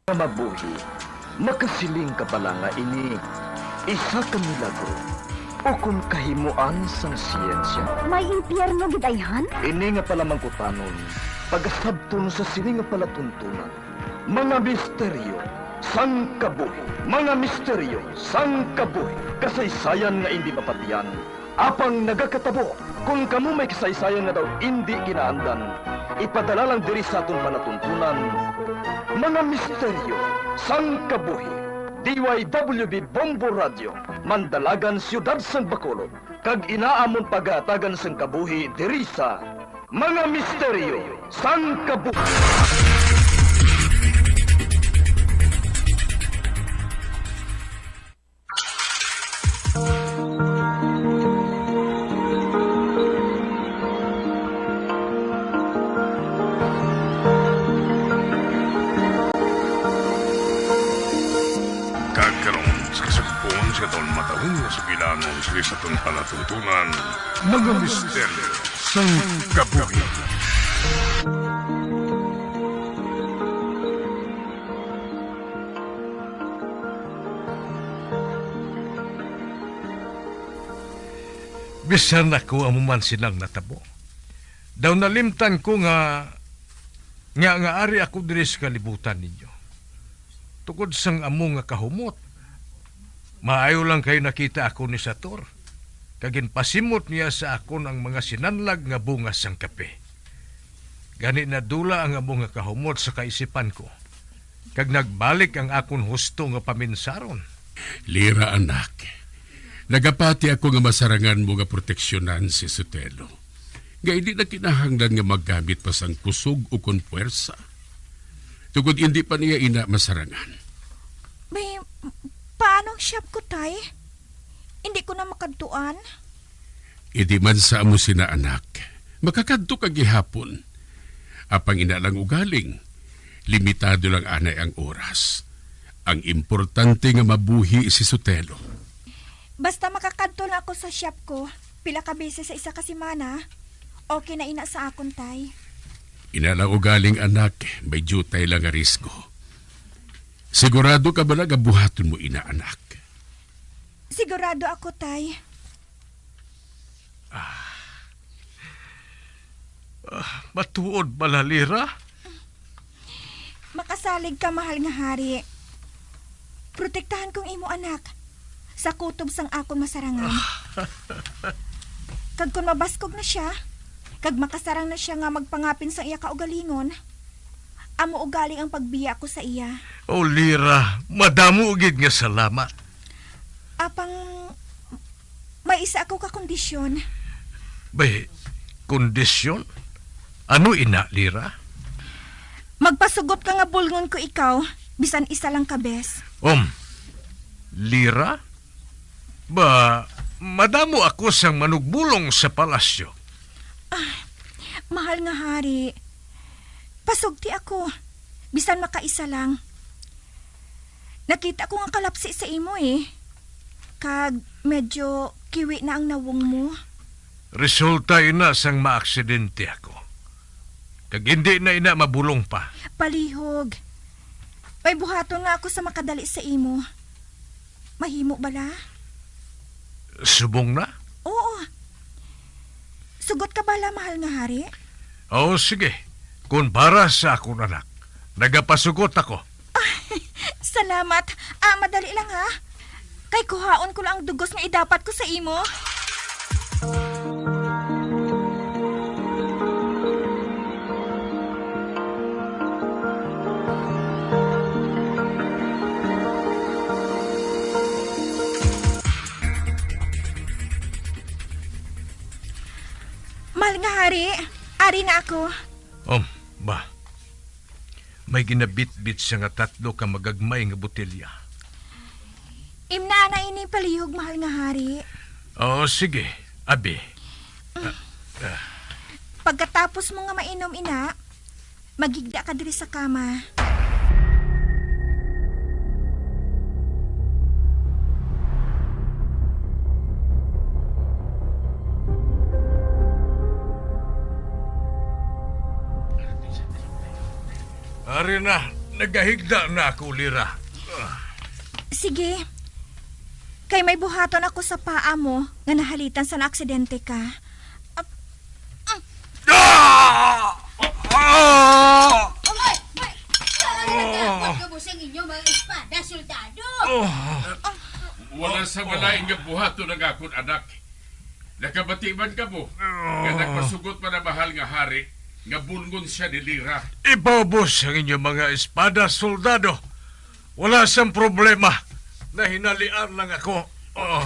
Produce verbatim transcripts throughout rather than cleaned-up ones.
Nga mabuhi, makasiling ka bala nga ini isa ka milagro ukon kahimoan sang siyensya? May impyerno gid ayhan? Ini nga palamangkutanon, pagasabton sa sini nga palatuntunan, mga misteryo sang kabuhi, mga misteryo sang kabuhi, kasaysayan nga indi mapatian, apang nagakatabo. Kon kamo may kasaysayan nga daw indi kinaandan, ipadala lang diri sa aton palatuntunan, mga misteryo sang kabuhi. D Y W B Bombo Radio, Mandalagan, Siyudad sang Bacolod, kag ina amon pagahatagan sang kabuhi diri sa mga misteryo sang kabuhi. Kag karon, sa kasugpon sa taon matahon nga sugilanon sa aton palatuntunan, mga misteryo sang kabuhi. Bisan ako amo man sinang natabo, daw nalimtan ko nga, nga, nga ari ako diri sa kalibutan ninyo. Tungod sang amo nga kahumot, maayo lang kay nakita ako ni Sator, kag ginpasimot niya sa akon ang mga sinanlag nga bunga sang kape. Gani nadula ang amo nga kahumot sa kaisipan ko, kag nagbalik ang akon husto nga paminsaron. Lira, anak, nagapati ako nga masarangan mo nga proteksyonan si Sotelo, nga indi na kinahanglan nga maggamit pa sang kusog ukon puwersa, tungod indi pa niya ina masarangan. May, paano ang shop ko, Tay? Indi ko na makadtuan. Indi man sa amo sina, anak, makakadto ka gihapon. Apang ina lang ugaling, limitado lang anay ang oras. Ang importante nga mabuhi si Sotelo. Basta makakadto lang ako sa shop ko, pila ka beses sa isa ka semana, okay na ina sa akon, Tay. Ina lang ugaling, anak, may diutay lang nga risgo. Sigurado ka bala nga buhaton mo ina, anak? Sigurado ako, Tay. Ah. Ah, matuod bala, Lira? Makasalig ka, mahal nga hari. Protektahan ko ang imo anak sa kutob sang akon masarangan. Kag kon mabaskog na sia, kag makasarang na sia nga magpangapin sang iya kaugalingon, amo ugaling ang pagbiya ko sa iya. O, Lira, madamo gid nga salamat. Apang may isa ako ka kondisyon. Bay, kondisyon? Ano ina, Lira? Magpasugot ka nga bulngon ko ikaw, bisan isa lang ka bes. Um, Lira? Ba, madamo ako sang manugbulong sa palasyo. Ah, mahal nga hari, pasugti ako, bisan makaisa lang. Nakita ko nga kalapsi sa imo, eh. Kag medyo kiwi na ang nawong mo. Resulta ina sang maaksidente ako. Kag indi na ina mabulong pa. Palihog. May buhaton nga ako sa makadali sa imo. Mahimo bala? Subong na? Oo. Sugot ka bala, mahal nga hari? O, sige. Kon para sa akon anak, nagapasugot ako. Salamat. Ah, madali lang, ha? Kay kuhaon ko lang ang dugos nga idapat ko sa imo. Mahal nga hari, ari na ako. Um, ba. May ginabitbit siya nga tatlo ka magagmay nga botelya. Imnaa na ini palihog, mahal nga hari. Oo, sige, abi. Ah, ah. Pagkatapos mo nga mainom, ina, maghigda ka diri sa kama. Ari na. Nagahigda na ako, Lira. Sige. Kay may buhaton ako sa paa mo nga nahalitan sa naaksidente ka. Ah, ah. Ah! Ah! Ay, may, talaga nagdapat ka mo sa inyo mga espada, soldado. Ah! Wala sa malain nga buhaton ang akon anak. Nakabati man kamo nga nagpasugot pa na mahal nga hari nga bulngon siya ni Lira? Ipaubos ang inyo mga espada, soldado. Wala sang problema. Nahinalian lang ako. Oh.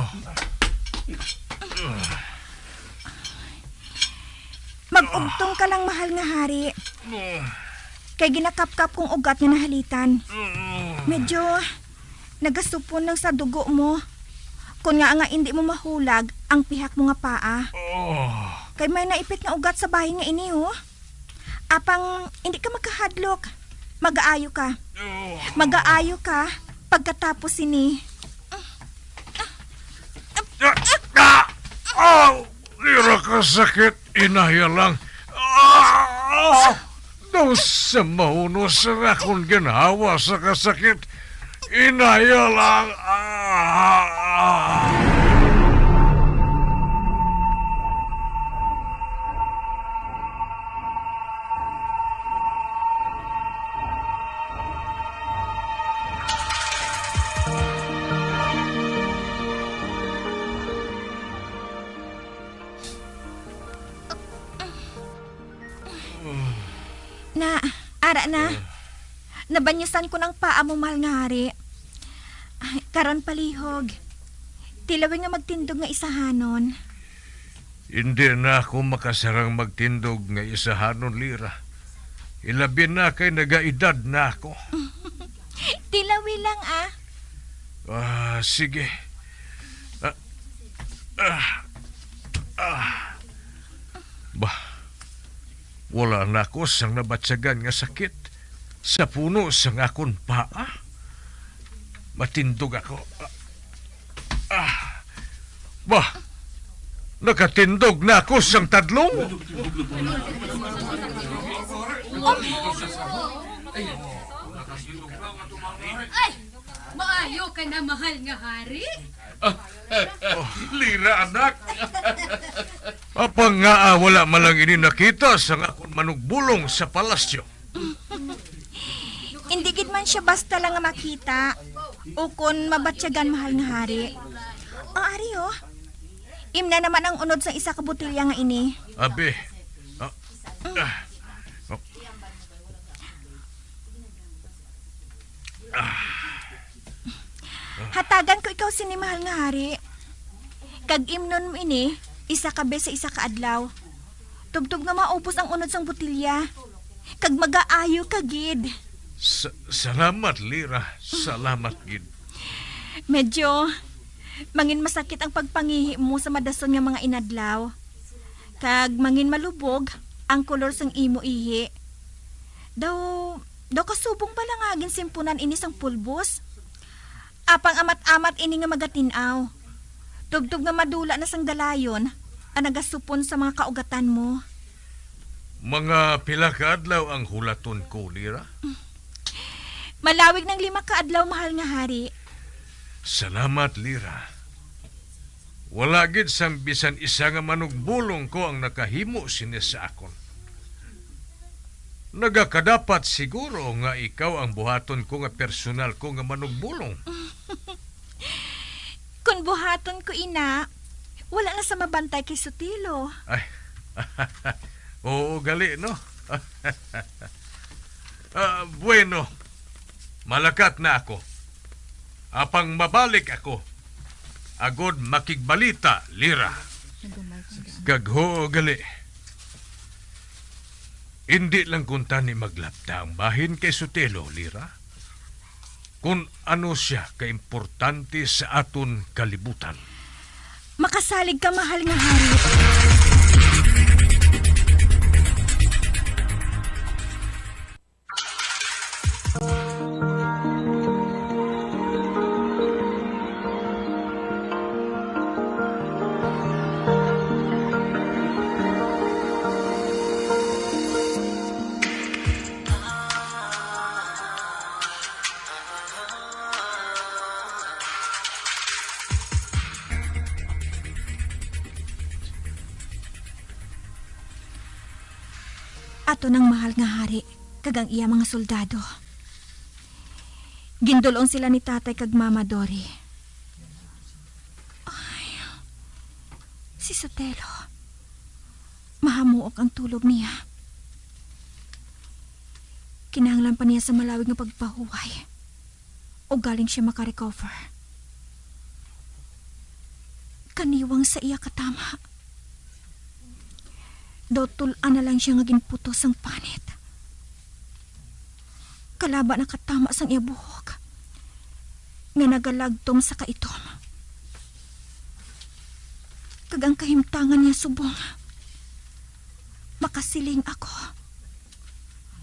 Mag-ugtong ka lang, mahal nga hari. Kay ginakapkap kong ugat nga nahalitan. Medyo nagasupon lang sa dugo mo. Kun nga nga indi mo mahulag ang pihak mo nga paa. Oh. Kay may naipit nga ugat sa bahin nga ini, oh. Apang indi ka makahadlok. Magaayo ka. Oh. Magaayo ka pagkatapos sini. Ah! Ah! Oh! Lira ka sakit, inaya lang. Ah! Daw sa mahunos ang akon ginhawa sa kasakit. Inaya lang. Ah! Na, ara na. Ah. Nabanyusan ko ng paa mo, mahal nga hari. Ay, karon palihog. Tilawi nga magtindog nga isahanon. Hindi na ako makasarang magtindog nga isahanon, Lira. Ilabi na kay nagaedad na ako. Tilawi lang, ah. Ah, sige. Ah, ah, ah. Bah, wala na ako sang nabatyagan nga sakit sa puno sang akon paa. Matindog ako. Ah, bah, nakatindog na ako sang tadlong. Ay, maayo ka na, mahal nga hari. Ah, Lira, anak. Apang nga, ah, wala man lang ini nakita sang akon manugbulong sa palasyo. Hindi gid man siya basta lang nga makita, ukon mabatyagan, mahal nga hari. O, ari, oh. Imna naman ang unod sang isa ka botelya nga ini. Abi. Ah, ah, oh. Ah. Hatagan ko ikaw sini, mahal nga hari. Kag imnon mo ini, isa ka bes sa isa ka adlaw. Tubtob nga maubos ang unod sang botelya. Kag magaayo ka gid. Sa-, salamat, Lira. Salamat gid. Medyo mangin masakit ang pagpangihi mo sa madason nga mga inadlaw. Kag mangin malubog ang kolor sang imo ihi. Daw, daw kasubong bala nga ginsimpunan ini sang pulbos. Apang amat-amat ini nga magatin-aw. Tubtob nga madula na sang dalayon ang nagasupon sa mga kaugatan mo. Mga pila ka adlaw ang hulaton ko, Lira? Malawig nang lima ka adlaw, mahal nga hari. Salamat, Lira. Wala gid sang bisan isa nga manugbulong ko ang nakahimo sini sa akon. Nagakadapat siguro nga ikaw ang buhaton ko nga personal ko nga manugbulong. Kon buhaton ko ina, wala na sa mabantay kay Sotelo. Ay, oo, gali, no? Ah, bueno, malakat na ako. Apang mabalik ako, agod makigbalita, Lira. Kag huo gali. Indi lang kuntani maglapta ang bahin kay Sotelo, Lira. Kun ano sia kaimportante sa aton kalibutan. Makasalig ka, mahal nga hari. Aton ang mahal nga hari kag ang iya mga soldado. Gindul-ong sila ni tatay kag mama, Dory. Ay, si Sotelo. Mahamuok ang tulog niya. Kinahanglan pa niya sa malawig nga pagpahuway. Ugaling siya makarecover. Kaniwang sa iya katama. Daw tul-an na lang siya nga ginputos sang panit. Kalaba na katama sang iya buhok nga nagalagtom sa kaitom. Kag ang kahimtangan niya subong makasiling ako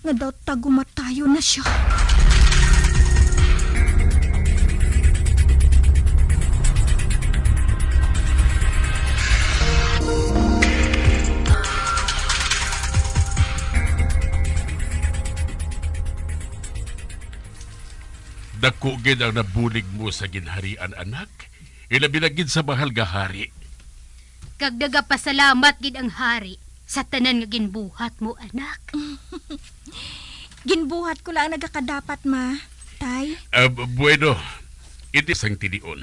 nga daw tagumatayon na siya. Dako gid ang nabulig mo sa ginharian, anak, ilabi na gid sa mahal nga hari. Kag nagapasalamat gid ang hari sa tanan nga ginbuhat mo, anak. Ginbuhat ko lang ang nagakadapat, ma, tay. Ah, bu-, bueno, indi sang tinion.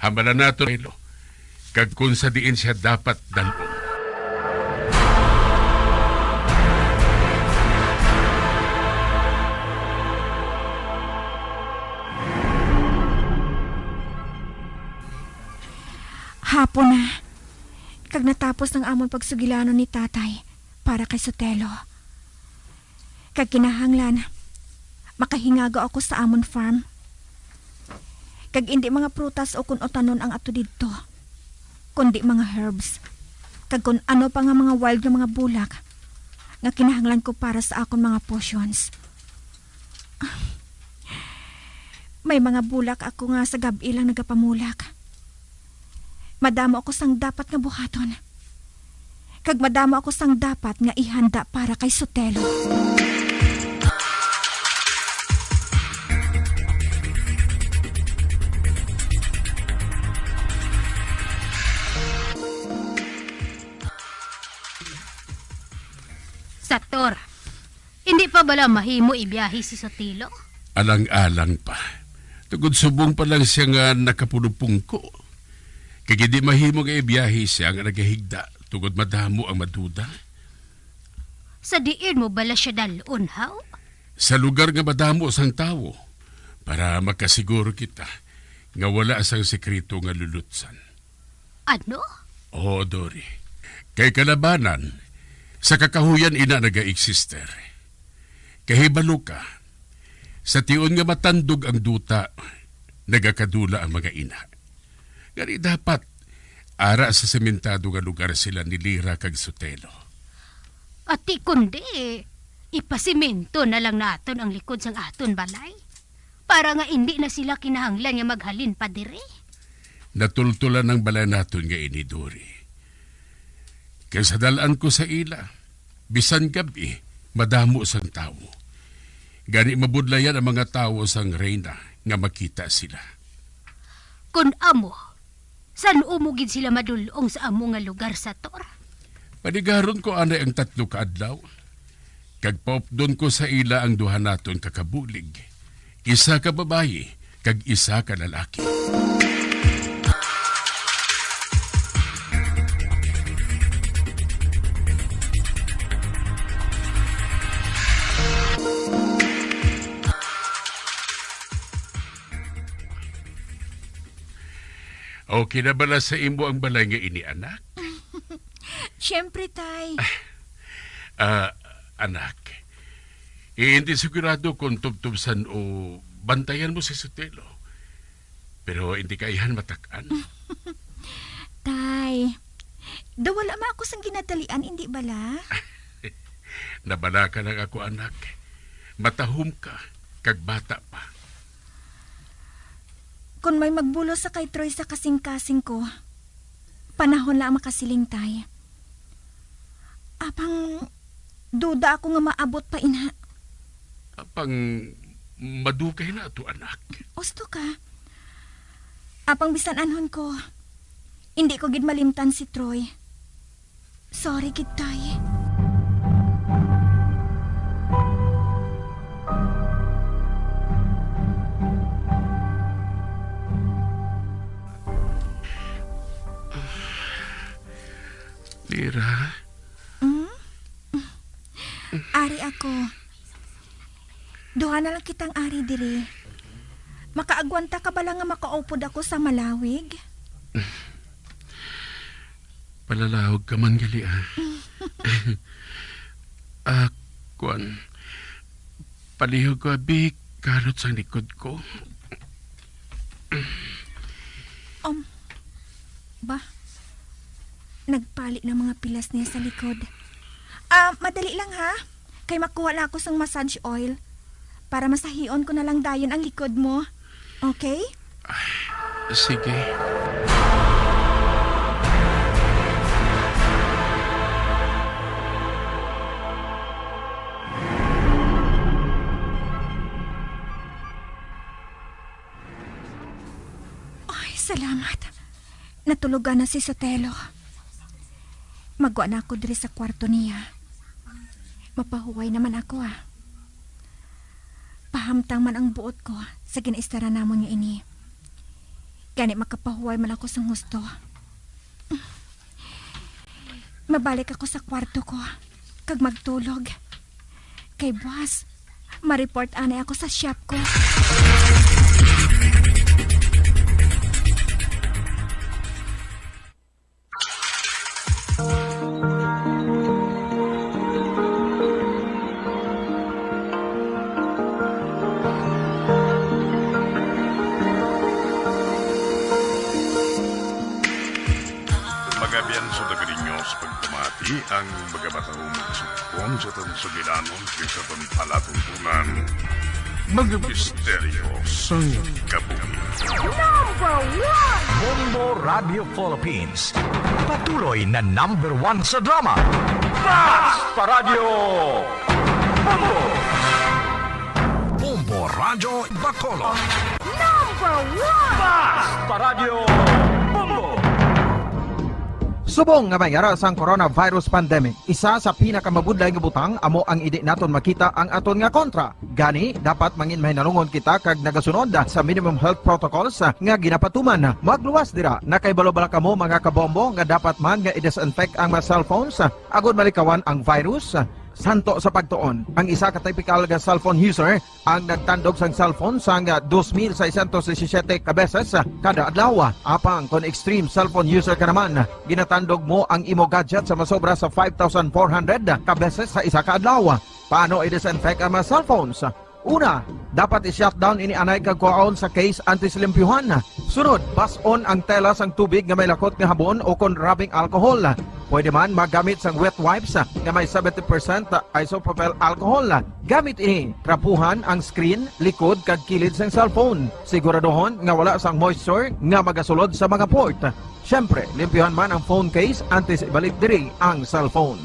Hambala nato, Milo, kag kung sa diin siya dapat dal-on. Hapon na, kag natapos ang amon pagsugilanon ni tatay para kay Sotelo. Kag kinahanglan, makahingago ako sa amon farm. Kag indi mga prutas o kun utanon ang ato didto, kundi mga herbs, kag kun ano pa nga mga wild nga mga bulak nga kinahanglan ko para sa akon mga potions. May mga bulak ako nga sa gab-i lang nagapamulak. Madamo ako sang dapat nga buhaton. Kag madamo ako sang dapat nga ihanda para kay Sotelo. Sator, hindi pa bala mahimo ibiyahe si Sotelo? Alang-alang pa. Tungod subong pa lang siya nga nakapulupungko. Kag hindi mahimo nga ibiyahe siya nga nagahigda, tungod madamo ang maduda. Sa diin mo bala siya dal-on, haw? Sa lugar nga madamo sang tawo, para makasiguro kita nga wala sang sekreto nga lulutsan. Ano? Oo, Dory. Kay kalabanan, sa kakahuyan ina naga-existe. Kahibalo ka, sa tion nga matandog ang duta, nagakadula ang mga ina. Gani dapat, ara sa sementado nga lugar sila ni Lira kag Sotelo. Ati kundi, ipasemento na lang naton ang likod sang aton balay, para nga indi na sila kinahanglan nga maghalin pa diri. Natultolan ang balay naton nga ini, Dory. Kay sa dal-an ko sa ila, bisan gab-i, madamo sang tawo. Gani mabudlayan ang mga tawo sang reyna nga makita sila. Kun amo, san-o mo gid sila madul-ong sa amo nga lugar, Sator? Paligaron ko anay ang tatlo ka adlaw, kag paupdon ko sa ila ang duha naton ka kabulig, isa ka babayi kag isa ka lalaki. Okay na bala sa imo ang balay nga ini, anak? Siyempre, tay. Ah, anak, eh, hindi sigurado kung tubtob san-o bantayan mo si Sotelo. Pero hindi ka ayhan matak-an. Tay, daw wala man ako sang ginadalian, hindi bala? Nabala ka lang ako, anak. Matahom ka, kag bata pa. Kon may magbulos sa kay Troy sa kasingkasing ko, panahon lang ang makasiling, tay. Apang duda ako nga maabot pa ina. Apang madugay na ato, anak. Usto ka. Apang bisan anhon ko, hindi ko gid malimtan si Troy. Sorry gid, tay. Tira. Hmm? Ari ako. Duha na lang kitang ari diri. Makaagwanta ka bala nga makaupod ako sa malawig? Palalawag ka man gali, ah. Ah, kuwan. Palihog ko, abi, karot sang likod ko. Um, ba? Nagpali na mga pilas niya sa likod. Ah, madali lang ha. Kay makuha na ako sang massage oil. Para masahion ko na lang dayon ang likod mo. Okay? Sige. Ay, salamat. Natulogan na si Sotelo. Magwa na ako diri sa kwarto niya. Mapahuway naman ako, ah. Pahamtang man ang buot ko sa ginaistorya namon nga ini. Gani makapahuway man ako sang husto. Mabalik ako sa kwarto ko kag magtulog. Kay buwas, ma-report anay ako sa shop ko. Mga biyanso, dagari nyo sa pagpamati ang mga matahumog sugpon sa aton sugilanon kag sa aton palatuntunan. Mga misteryo sang kabuhi. Number one! Bombo Radio Philippines. Patuloy na number one sa drama. Basta Radyo Bombo! Bombo Radyo Bacolod. Number one! Basta Radyo Bombo! Subong nga may ara sang coronavirus pandemic, isa sa pinakamabudlay nga butang amo ang indi naton makita ang aton nga kontra. Gani, dapat mangin mahinalungon kita kag nagasunod sa minimum health protocols nga ginapatuman. Magluwas dira, nakahibalo bala kamo, mga kabombo, nga dapat man nga i-disinfect ang mga cellphones agud malikawan ang virus? Santo sa pagtuon, ang isa ka typical nga cellphone user ang nagtandog sang cellphone sang dos mil seiscientos disisiete ka beses kada adlaw. Apang kon extreme cellphone user ka naman, ginatandog mo ang imo gadget sa masobra sa five thousand four hundred ka beses sa isa ka adlaw. Paano i-disinfect ang mga cellphones? Una, dapat i-shutdown ini anay kag kuhaon sa case antes limpyuhan. Sunod, bas-on ang tela sang tubig nga may lakot nga habon o kon rubbing alcohol. Pwede man magamit sang wet wipes nga may seventy percent isopropyl alcohol. Gamit ini, trapuhan ang screen, likod, kag kilid sang cellphone. Siguraduhon nga wala sang moisture nga magasulod sa mga port. Siyempre, limpyuhan man ang phone case antes ibalik diri ang cellphone.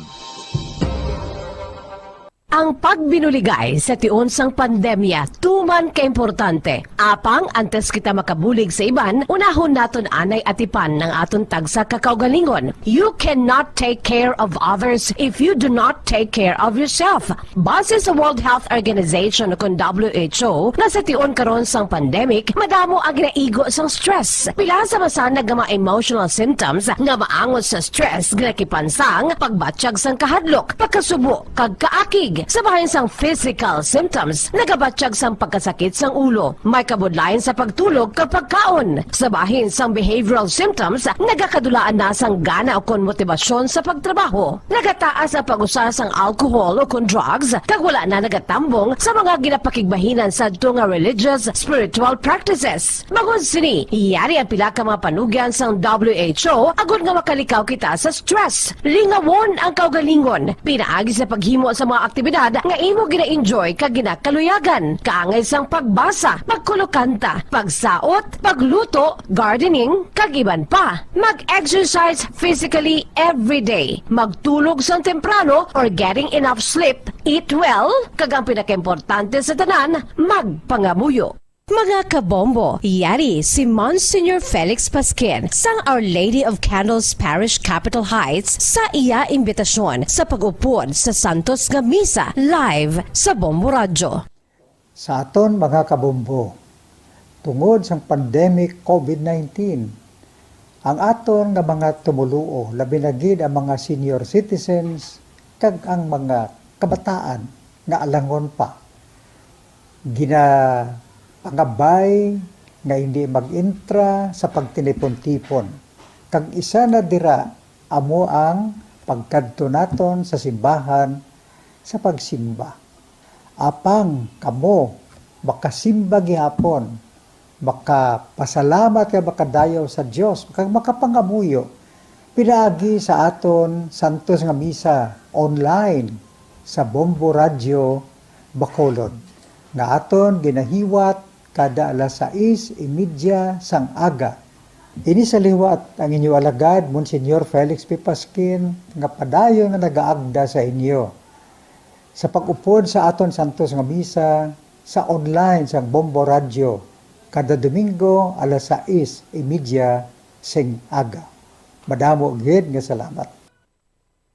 Ang pagbinuligay sa tion sang pandemya tuman ka importante. Apang antes kita makabulig sa iban, unahon naton anay atipan ang aton tagsa ka kaugalingon. You cannot take care of others if you do not take care of yourself. Base sa World Health Organization, ukon W H O, nga sa tion karon sang pandemic, madamo ang ginaigo sang stress. Pila sa masanag nga mga emotional symptoms nga maangot sa stress ginakipansang pagbatyag sang kahadlok, pagkasubo, kag kaakig. Sa bahin sang physical symptoms, nagabatyag sang pagkasakit sang ulo, may kabudlayan sa pagtulog kag pagkaon. Sa bahin sang behavioral symptoms, nagakadulaan na sang gana ukon motibasyon sa pagtrabaho. Nagataas ang pag-usa sang alcohol ukon drugs, kag wala na nagatambong sa mga ginapakigbahinan sadto nga religious, spiritual practices. Bangod sini, yari ang pila ka mga panugyan sang W H O agod nga makalikaw kita sa stress. Lingawon ang kaugalingon pinaagi sa paghimo sa mga aktibidad nga imo gina-enjoy kag ginakaluyagan, kaangay sang pagbasa, pagkulokanta, pagsaot, pagluto, gardening, kag iban pa. Mag-exercise physically every day. Magtulog sang temprano or getting enough sleep. Eat well, kag ang pinakaimportante sa tanan, magpangamuyo. Mga kabombo, yari si Monsignor Felix Pasquin sang Our Lady of Candles Parish, Capitol Heights, sa iya imbitasyon sa pag-upod sa Santos nga Misa live sa Bombo Radyo. Sa aton mga kabombo, tungod sang pandemic COVID nineteen, Ang aton nga mga tumoluo, labi na gid ang mga senior citizens kag ang mga kabataan nga alangon pa, ginapangabay nga hindi mag-intra sa pagtinipon-tipon. Kag isa na dira amo ang pagkadto naton sa simbahan sa pagsimba. Apang kamo makasimba gihapon, makapasalamat kag makadayaw sa Dios, kag makapangamuyo pinaagi sa aton santos nga misa online sa Bombo Radyo Bacolod, nga aton ginahiwat kada alas sais y media sang aga. Ini sa liwat ang inyo alagad, Monsignor Felix P. Pasquin, nga padayon nga nagaagda sa inyo sa pag-upod sa aton santos nga misa sa online sang Bombo Radyo kada Domingo alas sais y media sing aga. Madamo gid nga salamat.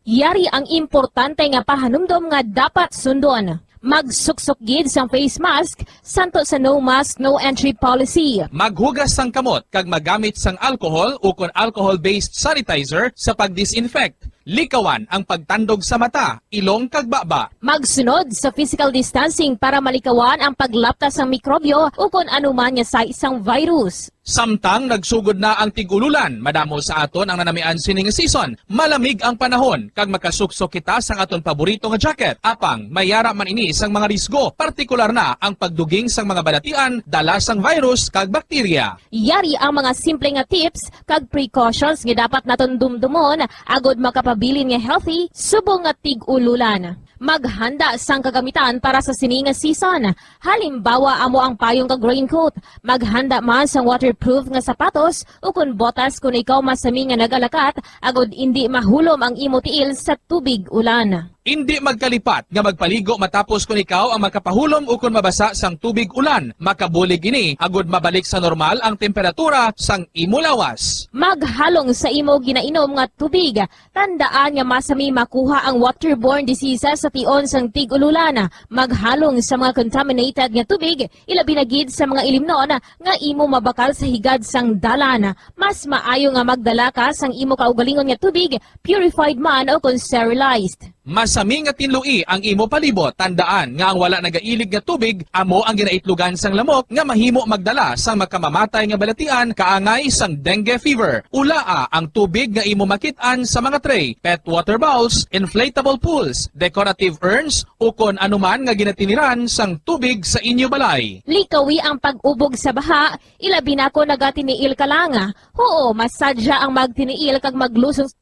Yari ang importante nga pahanumdom nga dapat sundon. Magsuksok gid sang face mask, santo sa no mask, no entry policy. Maghugas sang kamot kag magamit sang alcohol ukon alcohol-based sanitizer sa pag-disinfect. Likawan ang pagtandog sa mata, ilong kag baba. Magsunod sa physical distancing para malikawan ang paglapta sang mikrobyo ukon anuman nga sais sang virus. Samtang nagsugod na ang tig-ululan, madamo sa aton ang nanamian sini nga season. Malamig ang panahon kag makasuksok kita sang aton paborito nga jacket. Apang may yara man ini sang mga risgo, partikular na ang pagduging sang mga balatian dala sang virus kag bakterya. Yari ang mga simple nga tips kag precautions nga dapat naton dumdumon agod makapabilin nga healthy subong nga tig-ululan. Maghanda sang kagamitan para sa sini nga season. Halimbawa amo ang payong kag raincoat. Maghanda man sang waterproof nga sapatos ukon botas kon ikaw masami nga nagalakat agod indi mahulom ang imo tiil sa tubig ulan. Indi magkalipat nga magpaligo matapos kon ikaw ang makapahulom ukon mabasa sang tubig ulan. Makabulig ini agod mabalik sa normal ang temperatura sang imo lawas. Maghalong sa imo ginainom nga tubig. Tandaan nga masami makuha ang waterborne diseases sa tion sang tig-ululan. Maghalong sa mga contaminated nga tubig, ilabi na gid sa mga ilimnon nga imo mabakal sa higad sang dalan. Mas maayo nga magdala ka sang imo kaugalingon nga tubig, purified man o kon sterilized. Masami nga tinloi ang imo palibot. Tandaan nga ang wala nagailig nga tubig amo ang ginaitlogan sang lamok nga mahimo magdala sang makamamatay nga balatian kaangay sang dengue fever. Ulaa ang tubig nga imo makit-an sa mga tray, pet water bowls, inflatable pools, decorative urns, ukon anuman nga ginatiniran sang tubig sa inyo balay. Likawi ang pag-ubog sa baha, ilabi na kon nagatiniil ka lang. Huo, masadya ang magtiniil kag maglusong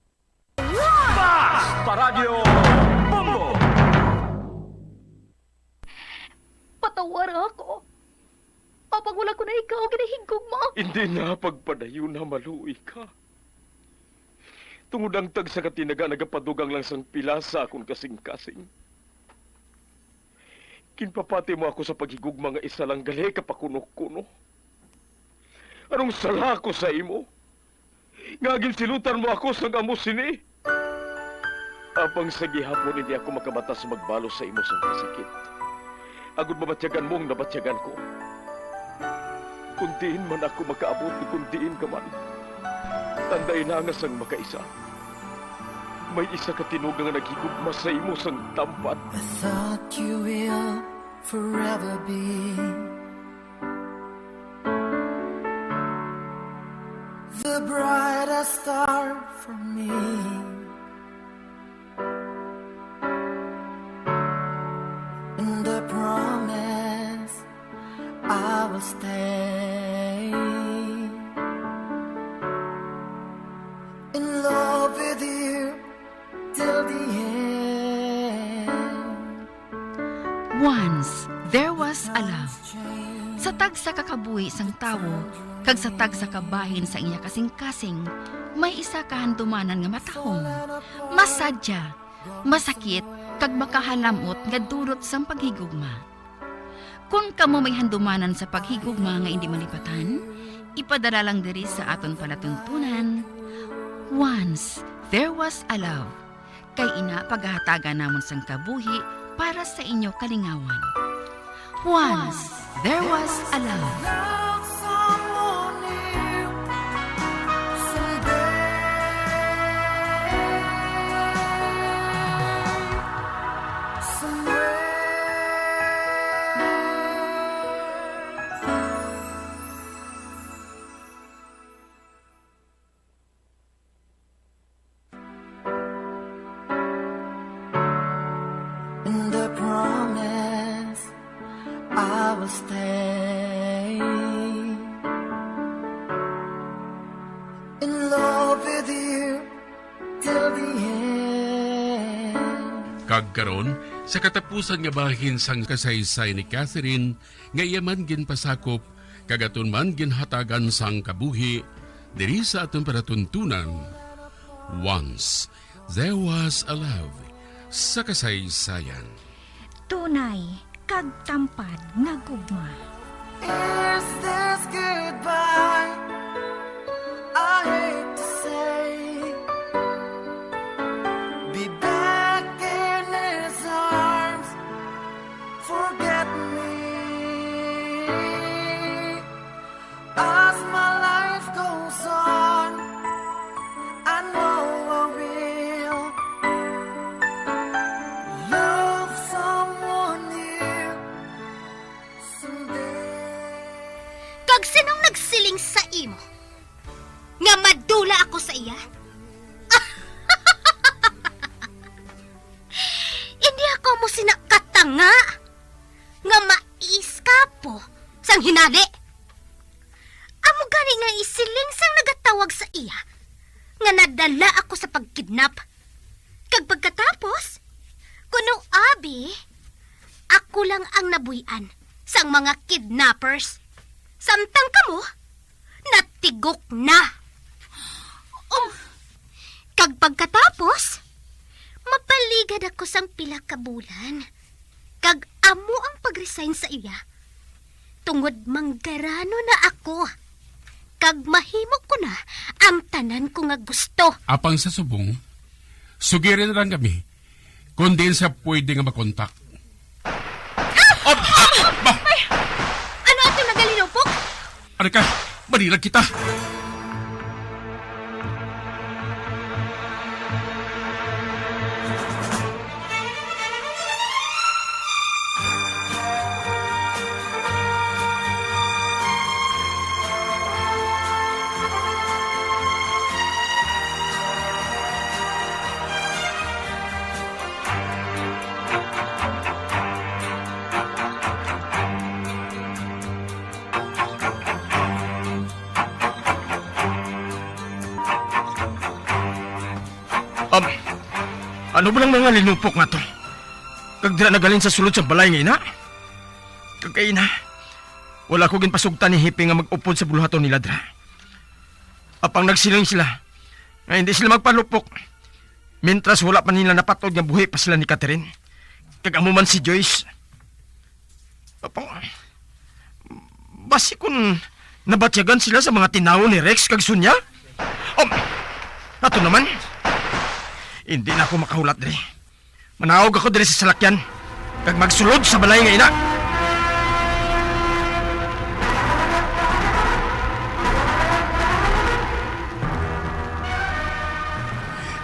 Basta Radyo Bombo! Patawara ako. Apang wala ko na ikaw ginahigugma. Hindi na pagpadayon na maluoy ka. Tungod ang tagsa ka tinaga nagapadugang lang sang pila sa akon kasing-kasing. Ginpapati mo ako sa paghigugma nga isa lang gali ka pakuno-kuno. Anong sala ko sa imo? Nga ginsilutan mo ako sang amo sini? Apang sa gihapon hindi ako makabata sa magbalos sa imo sang kasakit, agod mabatyagan mo ang nabatyagan ko. Kung diin man ako makaabot, kung diin ka man, tandai na nga sang makaisa, may isa ka tinuga nga naghigugma sa imo sang tampat. I thought you will forever be the brightest star for me. And I promise I will stay in love with you till the end. Once there was a love. Sa tagsa ka kabuhi sang tawo kag sa tagsa ka bahin sa iya kasingkasing, may isa ka handumanan nga matahom, masadya, masakit, kag makahalam-ot nga dulot sang paghigugma. Kon kamo may handumanan sa paghigugma nga indi malipatan, ipadala lang diri sa aton palatuntunan, Once There Was a Love. Kay ina pagahatagan namon sang kabuhi para sa inyo kalingawan. Once there was a love. Love someone new, some Stay in love with you till the end. Kag karon, sa katapusan nga bahin sang kasaysay ni Catherine, nga iya man ginpasakop, kag aton man ginhatagan sang kabuhi, diri sa aton palatuntunan, Once There Was a Love sa kasaysayan. Tunay kag tampad nga gugma. Is this goodbye? I hate to say. Be back in his arms. Forget me. As my life goes on, I know I will love someone new someday. Kag sinong nagsiling sa imo nga madula ako sa iya? Hindi ako mo sina katanga nga maiskapo sang hinali. Amo gani nga isiling sang nagatawag sa iya nga nadala ako sa pagkidnap. Kag pagkatapos, kuno abi, ako lang ang nabuy-an sang mga kidnappers. Samtang kamo, natigok na. Um, kag pagkatapos, mapaligad ako sang pila ka bulan. Kag amo ang pag-resign sa iya. Tungod manggarano na ako, kag mahimo ko na ang tanan ko nga gusto. Apang sa subong, sugirin na lang kami kung diin siya pwede nga makontak. Ah! Ah! Ba? Ay! Ano ato nagalinupok? Ano ka? Manilag kita. Um, ano ba lang mga linupok nga to? Kag dira nagalin sa sulod sa balay nga ina? Kag kay ina, wala ko ginpasugtan ni Hipi nga mag-upod sa buluhaton nila dira. Apang nagsiling sila nga hindi sila magpalupok mintras wala pa nila napatod nga buhi pa sila ni Catherine. Kag amo man si Joyce. Apang, basi kun nabatyagan sila sa mga tinawo ni Rex kag Sonia? Um, ato naman. Hindi na ako makahulat diri. Manaog ako diri sa salakyan, kag magsulod sa balay nga ina.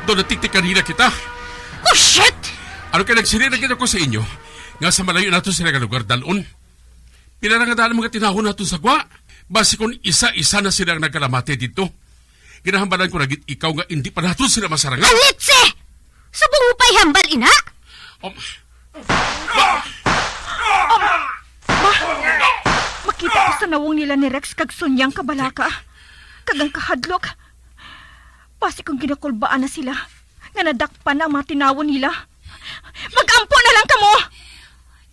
Daw natiktik kanina kita. Oh, shit! Ano kay nagsiling na gid ako sa inyo nga sa malayo nato sila nga lugar dalon? Pila na nga daan ang mga tinahon nato sa gwa? Basi kung isa-isa na sila ang nagkalamati dito. Ginahambalan ko na gid ikaw nga indi pa nato sila masarangan. Alitse! Subong mo pa ihambal, ina? Um, Ba! Makita ko sa nawong nila ni Rex kag Sunyang kabalaka, kag ang kahadlok. Basi kung ginakulbaan na sila, nga nadakpan na ang mga tinawon nila. Mag-ampo na lang kamo!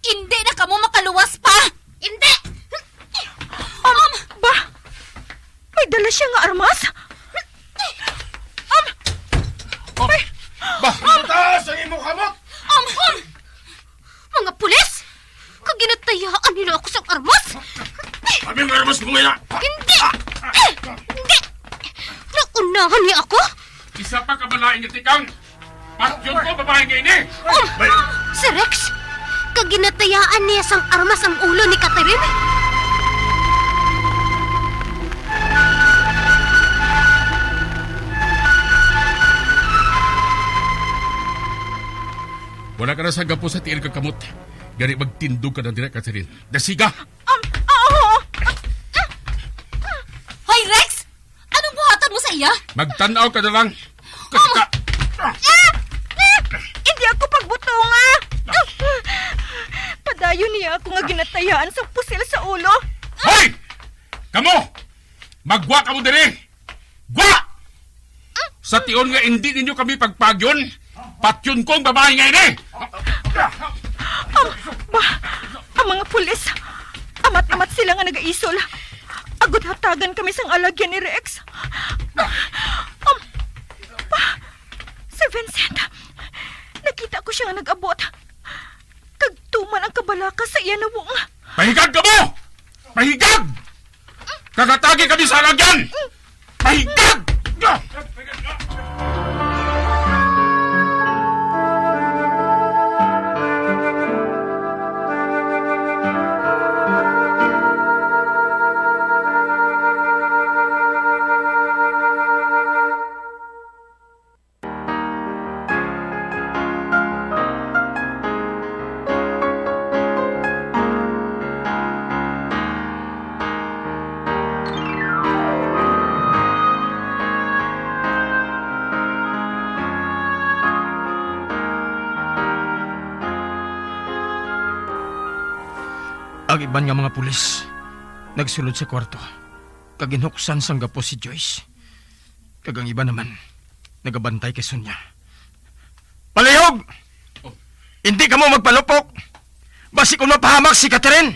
Indi na kamo makaluwas pa! Indi! Um, ba? May dala siya nga armas? Um, Oh, ba? Taas ang imong kamot! Um, um, mga pulis! Kag ginatayaan nila ako sa armas! Kami ang armas mo ngayon! Hindi! Hindi! Naunahan niya ako? Isa pa ka balaing itikang! Patyon ko, babae nga ini! Oh, Bay! Si Rex! Kag ginatayaan niya sang armas ang ulo ni Catherine. Wala ka na sa gapo sa tiil kag kamot. Gani magtindog ka na dira, Catherine. Dasiga! Um, oo! Hoy, Rex! Anong buhatan mo sa iya? Magtan-aw ka na lang. Kag ka- Ah! Ah! Hindi ako pagbutonga! Padayon Ayaw niya ako nga ginatayaan sang pusil sa ulo. Hoy! Kamo! Maggwa kamo diri! Gwa! Sa tion nga indi ninyo kami pagpagyon, patyon ko ang babayi nga ini! Ang, ba, ang mga pulis, amat-amat sila nga nagaisol. Agod hatagan kami sang alagyan ni Rex. Ang, ba, si Vincent, nakita ko siya nga nag-abot. Kag tuman ang kabalaka sa iya nawong. Pahigag kamo! Pahigag! Kagatagi kami sa alagyan! Pahigag! Ang iban nga mga pulis nagsulod sa kwarto kag ginhuksan sang gapos si Joyce. Kag ang iban naman nagabantay kay Sonia. Palihog! Oh. Hindi kamo magpalupok! Basi kung mapahamak si Catherine!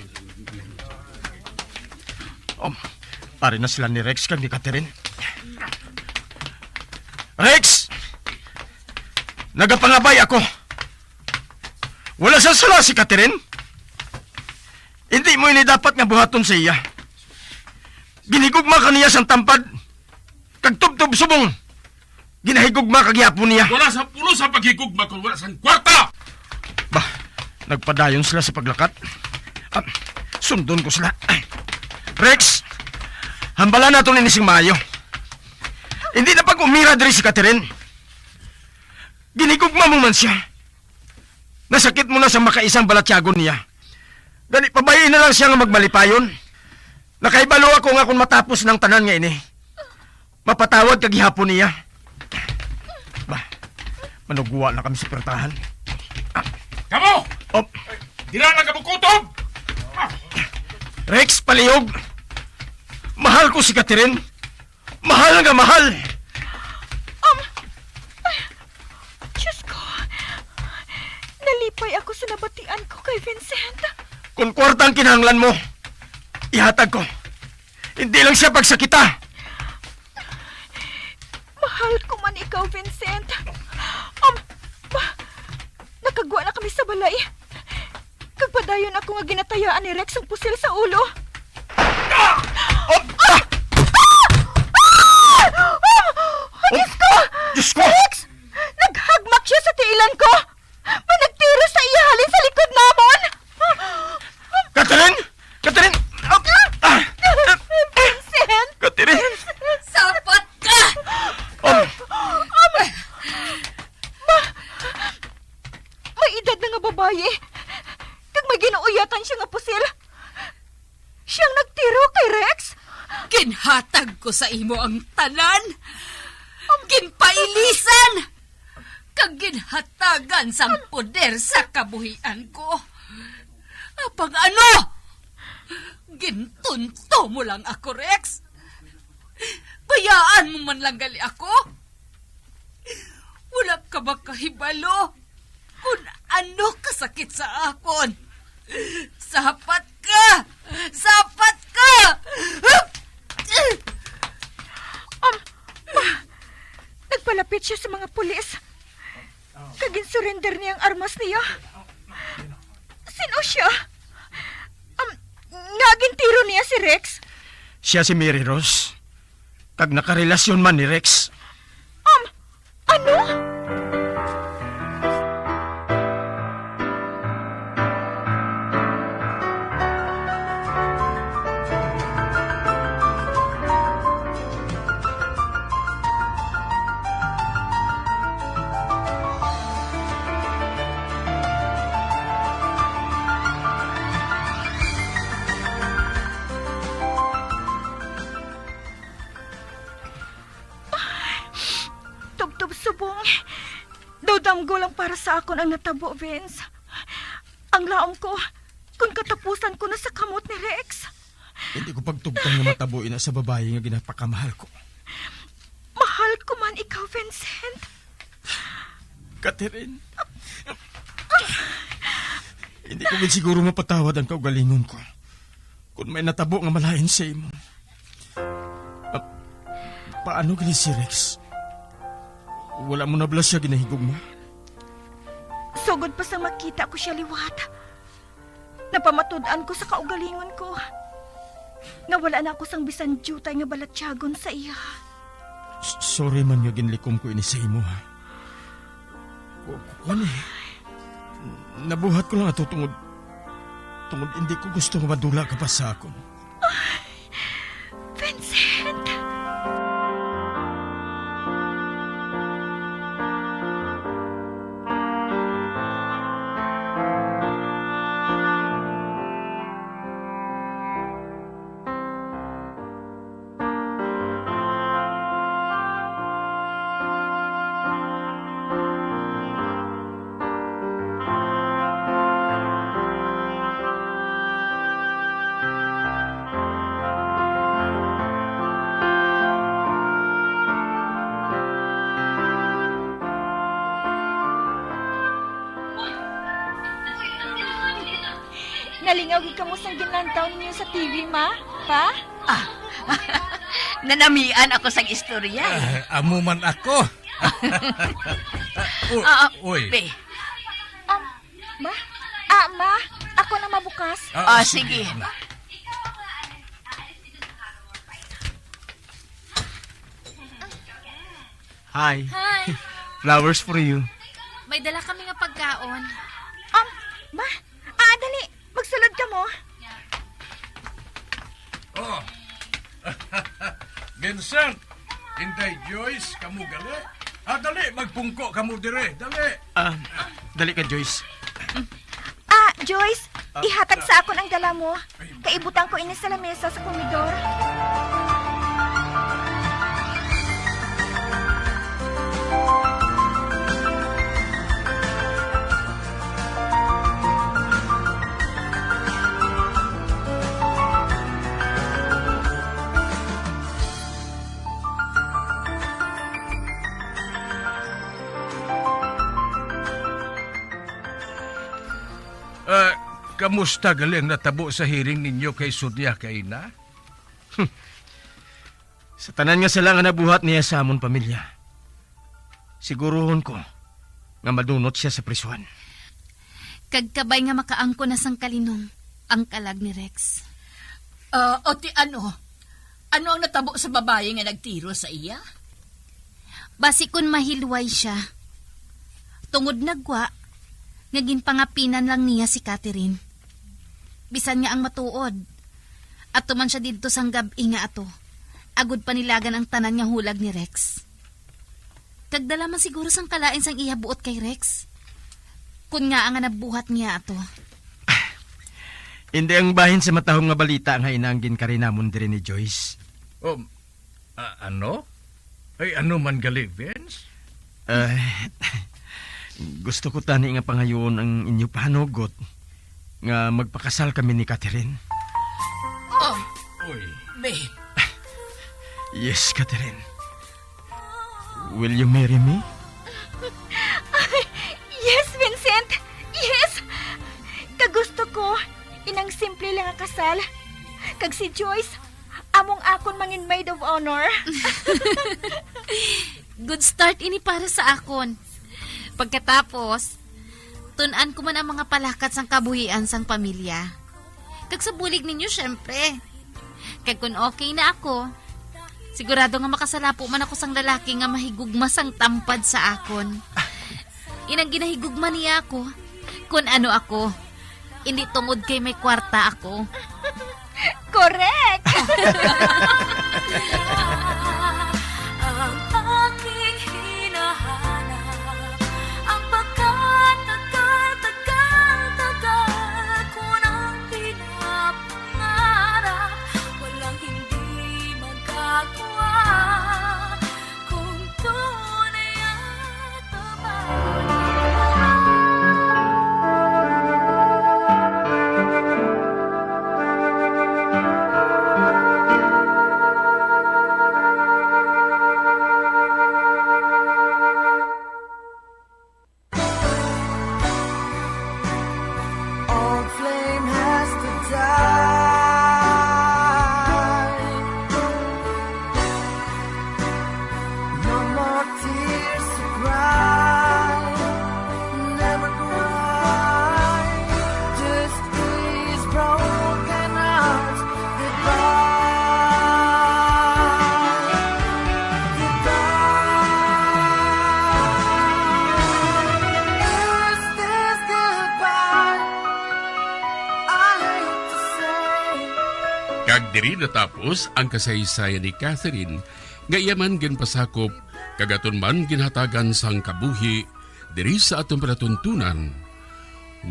Oh, ari na sila ni Rex kag ni Catherine. Rex! Nagapangabay ako. Wala sa sala si Catherine. Hindi mo ini dapat nga buhaton sa iya. Ginhigugma ka niya sang tampad, kag tubtob subong ginahigugma ka gihapon niya. Wala sa pulos ang paghigugma kung wala sang kwarta! Ba, nagpadayon sila sa paglakat. Ah, sundon ko sila. Rex, hambalan naton ini sing maayo. Hindi na pag-umira diri si Catherine. Ginhigugma mo man siya. Nasakit mo na sa makaisang balatyagon niya. Gani, pabayi na lang siya nga magmalipayon. Nakahibalo ako nga kung matapos ng tanan nga ini, mapatawad ka gihapon niya. Ba, manugwa na kami sa pertahan. Kamo! Oh. Dira na kamo kutob! Rex, palihog! Mahal ko si Catherine. Mahal nga mahal! Um, ay, Diyos ko. Nalipay ako sa nabatian ko kay Vincent. Kung kwarta ang kinahanglan mo, ihatag ko. Hindi lang siya pagsakita. Mahal ko man ikaw, Vincent. Um, ba, nakagwa na kami sa balay. Kag padayon ako nga ginatayaan ni Rex ang pusil sa ulo. Ah! Oh! Ah! Ah! Ah! Oh, Diyos ko! Diyos ko! Rex! Naghagmak siya sa tiilan ko! May nagtiro sa iya halin sa likod namon! Catherine! Catherine! Ah! Ah! Vincent! Catherine! Sapat ka! Oh! May edad na nga babayi, kag may gin-uuyatan siya nga pusil. Siya ang nagtiro kay Rex. Ginhatag ko sa imo ang tanan. Ginpailisan, kag ginhatagan sang poder sa kabuhian ko. Apang ano? Gintunto mo lang ako, Rex. Bayaan mo man lang gali ako. Wala ka ba kahibalo kung ano kasakit sa akon? Sapat ka! Sapat ka! Um, ma, nagpalapit siya sa mga pulis. Kag ginsurrender niya ang armas niya. Sin-o siya? Um, nga gintiro niya si Rex? Siya si Mary Rose. Kag nakarelasyon man ni Rex. Um, ano? Tubtob subong. Daw damgo lang para sa akon ang natabo, Vince. Ang laom ko, Kung katapusan ko na sa kamot ni Rex. Hindi ko pagtugtang nga matabo ina sa babayi nga ginapakamahal ko. Mahal ko man ikaw, Vincent. Catherine, hindi ko gid siguro mapatawad ang kaugalingon ko kung may natabo nga malain sa imo. Pa-, paano gani si Rex? Wala mo na bala siya ginahigugma? Sugod pa sang makita ko siya liwat, napamatud-an ko sa kaugalingon ko nga wala na ako sang bisan diutay nga balatyagon sa iya. S-, sorry man nga ginlikom ko ini sa imo, ha. Ku-, ku-, kuwan eh. Nabuhat ko lang ato tungod, tungod hindi ko gusto nga madula ka pa sa akon. Vincent! Nalingaw gid kamo sang ginlantaw ninyo sa T V, ma? Pa? Ah, nanamian ako sang istorya, eh. Ah, amo man ako. U-, Ah, ah, uy. Be. Um, ma? Ah, ma, ako na mabukas. Ah, Ah, sige, sige. Anak. Hi. Hi. Flowers for you. May dala kami nga pagkaon. Um, ma, ah, dali. Magsulod ka mo. Oh. Vincent, Inday Joyce, kamo gali? Ah, dali, magpungko kamo dire, dali. Ah, dali ka, Joyce. Ah, Joyce, Ah, ihatag ah. sa akon ang dala mo. Ay, Kaibutang ko ini sa lamesa sa komedor. Ah, kamusta gali ang natabo sa hearing ninyo kay Sonia kaina? Sa tanan nga sala nga nabuhat niya sa amon pamilya, siguruhon ko nga madunot sia sa prisuhan. Kag kabay nga makaangkon na sang kalinong ang kalag ni Rex. Ah, o ti ano? Ano ang natabo sa babayi nga nagtiro sa iya? Basi kon mahilway sia, tungod nagwa nga ginpangapinan lang niya si Catherine. Bisan nga ang matuod, ato man sia didto sang gab-i nga ato, agod panilagan ang tanan nga hulag ni Rex. Kag dala man siguro sang kalain sang iya buot kay Rex, kon ngaa nga nabuhat niya ato. Indi ang bahin sa matahom nga balita nga ina ang ginkari namon diri ni Joyce. Um, Ah, ano? Ay, ano man gali, Vince? Ah, gusto ko tani nga pangayoon ang inyo pahanugot nga magpakasal kami ni Catherine. Oh, Uy. Babe. Yes, Catherine. Will you marry me? Yes, Vincent! Yes! Kagusto ko, inang simple lang nga kasal. Kag si Joyce, among akon mangin maid of honor. Good start ini para sa akon. Pagkatapos, tun-an ko man ang mga palakat sang kabuhian sang pamilya. Kag sa bulig ninyo, syempre. Kag kun okay na ako, sigurado nga makasalapo man ako sang lalaki nga mahigugma sang tampad sa akon. Inang ginahigugma niya ako, kun ano ako, indi tungod kay may kwarta ako. Correct! Ang aking hinahanap, ang pagkatagal-tagal-tagal ko nang pinapangarap, walang hindi magagawa. Kung tunay at mapagmahal. Kag diri natapos ang kasaysayan ni Catherine, nga iya man ginpasakop kag aton man ginhatagan sang kabuhi diri sa aton palatuntunan.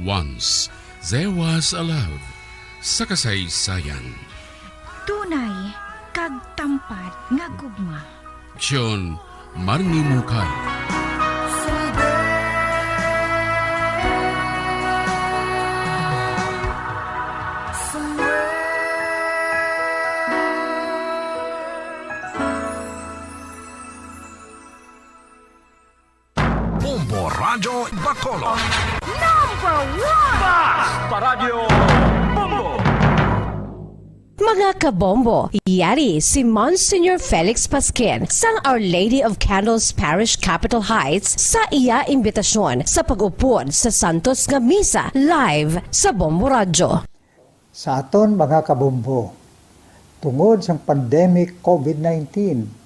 Once There Was a Love sa kasaysayan. Tunay kag tampad nga gugma. John Marni Mungkay. Bombo Radyo Bacolod. Number one! Basta Radyo Bombo! Mga kabombo, yari si Monsignor Felix Pasquin sang Our Lady of Candles Parish, Capitol Heights, sa iya imbitasyon sa pag-upod sa santos nga misa live sa Bombo Radyo. Sa aton mga kabombo, tungod sang pandemic COVID nineteen,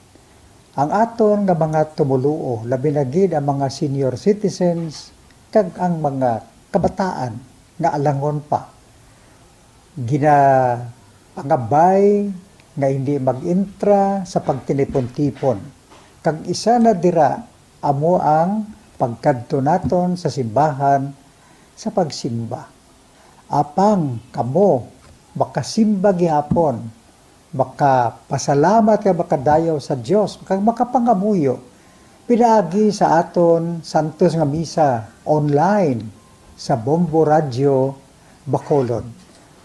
ang aton nga mga tumoluo, labi na gid ang mga senior citizens kag ang mga kabataan nga alangon pa, ginapangabay nga hindi mag-intra sa pagtinipon-tipon, kag isa na dira amo ang pagkadto naton sa simbahan sa pagsimba. Apang kamo makasimba gihapon, makapasalamat kag makadayaw sa Dios, kag makapangamuyo pinaagi sa aton santos nga misa online sa Bombo Radyo Bacolod,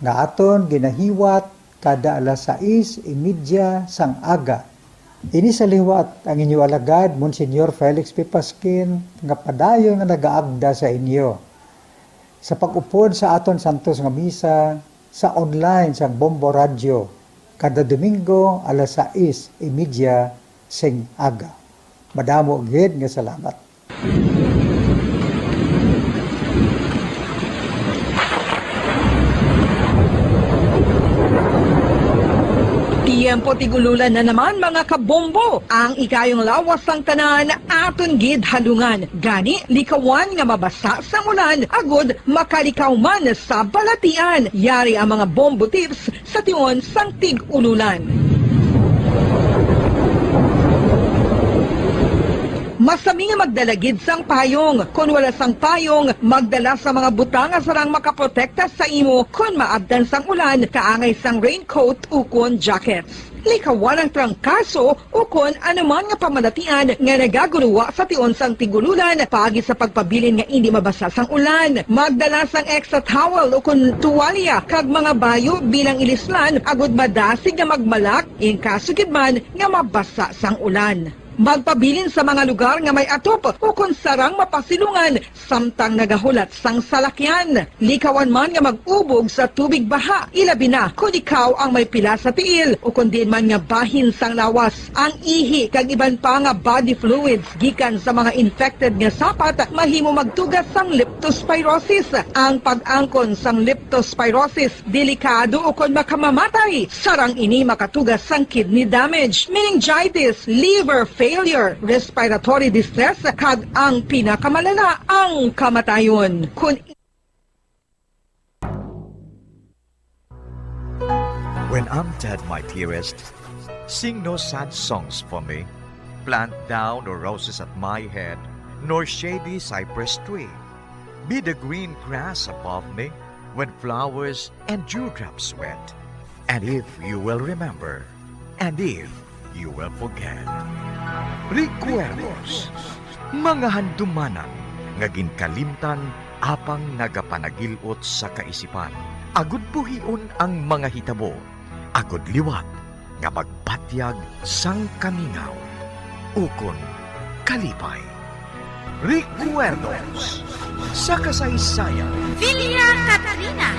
nga aton ginahiwat kada alas sais y media sang aga. Ini sa liwat ang inyo alagad, Monsignor Felix P. Pasquin, nga padayon nga nagaagda sa inyo sa pag-upod sa aton santos nga misa sa online sang Bombo Radyo kada Domingo alas sais y media sing aga. Madamo gid nga salamat. Tiyempo tig-ululan na naman, mga kabombo. Ang ikayong lawas sang tanan aton gid halungan. Gani, likawan nga mabasa sang ulan agud makalikaw man sa balatian. Yari ang mga bombo tips sa tion sang tig-ululan. Masami nga magdala gid sang payong. Kon wala sang payong, magdala sa mga butang nga sarang makaprotekta sa imo kon maabtan sang ulan, kaangay sang raincoat ukon jackets. Likawan ang trangkaso ukon anuman nga pamalatian nga nagaguruwa sa tion sang tig-ululan paagi sa pagpabilin nga indi mabasa sang ulan. Magdala sang extra towel ukon tuwalya kag mga bayo bilang ilislan agud madasig nga magmalak in kaso gid man nga mabasa sang ulan. Magpabilin sa mga lugar nga may atop ukon sarang mapasilungan samtang nagahulat sang salakyan. Likawan man nga mag-ubog sa tubig baha, ilabi na kon ikaw ang may pila sa tiil ukon diin man nga bahin sang lawas. Ang ihi kag iban pa nga body fluids gikan sa mga infected nga sapat mahimo magtuga sang leptospirosis. Ang pag-angkon sang leptospirosis delikado ukon makamamatay. Sarang ini makatuga sang kidney damage, meningitis, liver failure, respiratory distress, kag ang pinakamalala, ang kamatayon. Kun When I'm dead, my dearest, sing no sad songs for me. Plant thou no roses at my head, nor shady cypress tree. Be the green grass above me when flowers and dewdrops wet. And if you will remember, and if you will forget. Recuerdos, mga handumanan nga ginkalimtan apang nagapanagil-ot sa kaisipan. Agud buhion ang mga hitabo, agud liwat nga magbatyag sang kamingaw ukon kalipay. Recuerdos sa kasaysayan. Villa Catrina.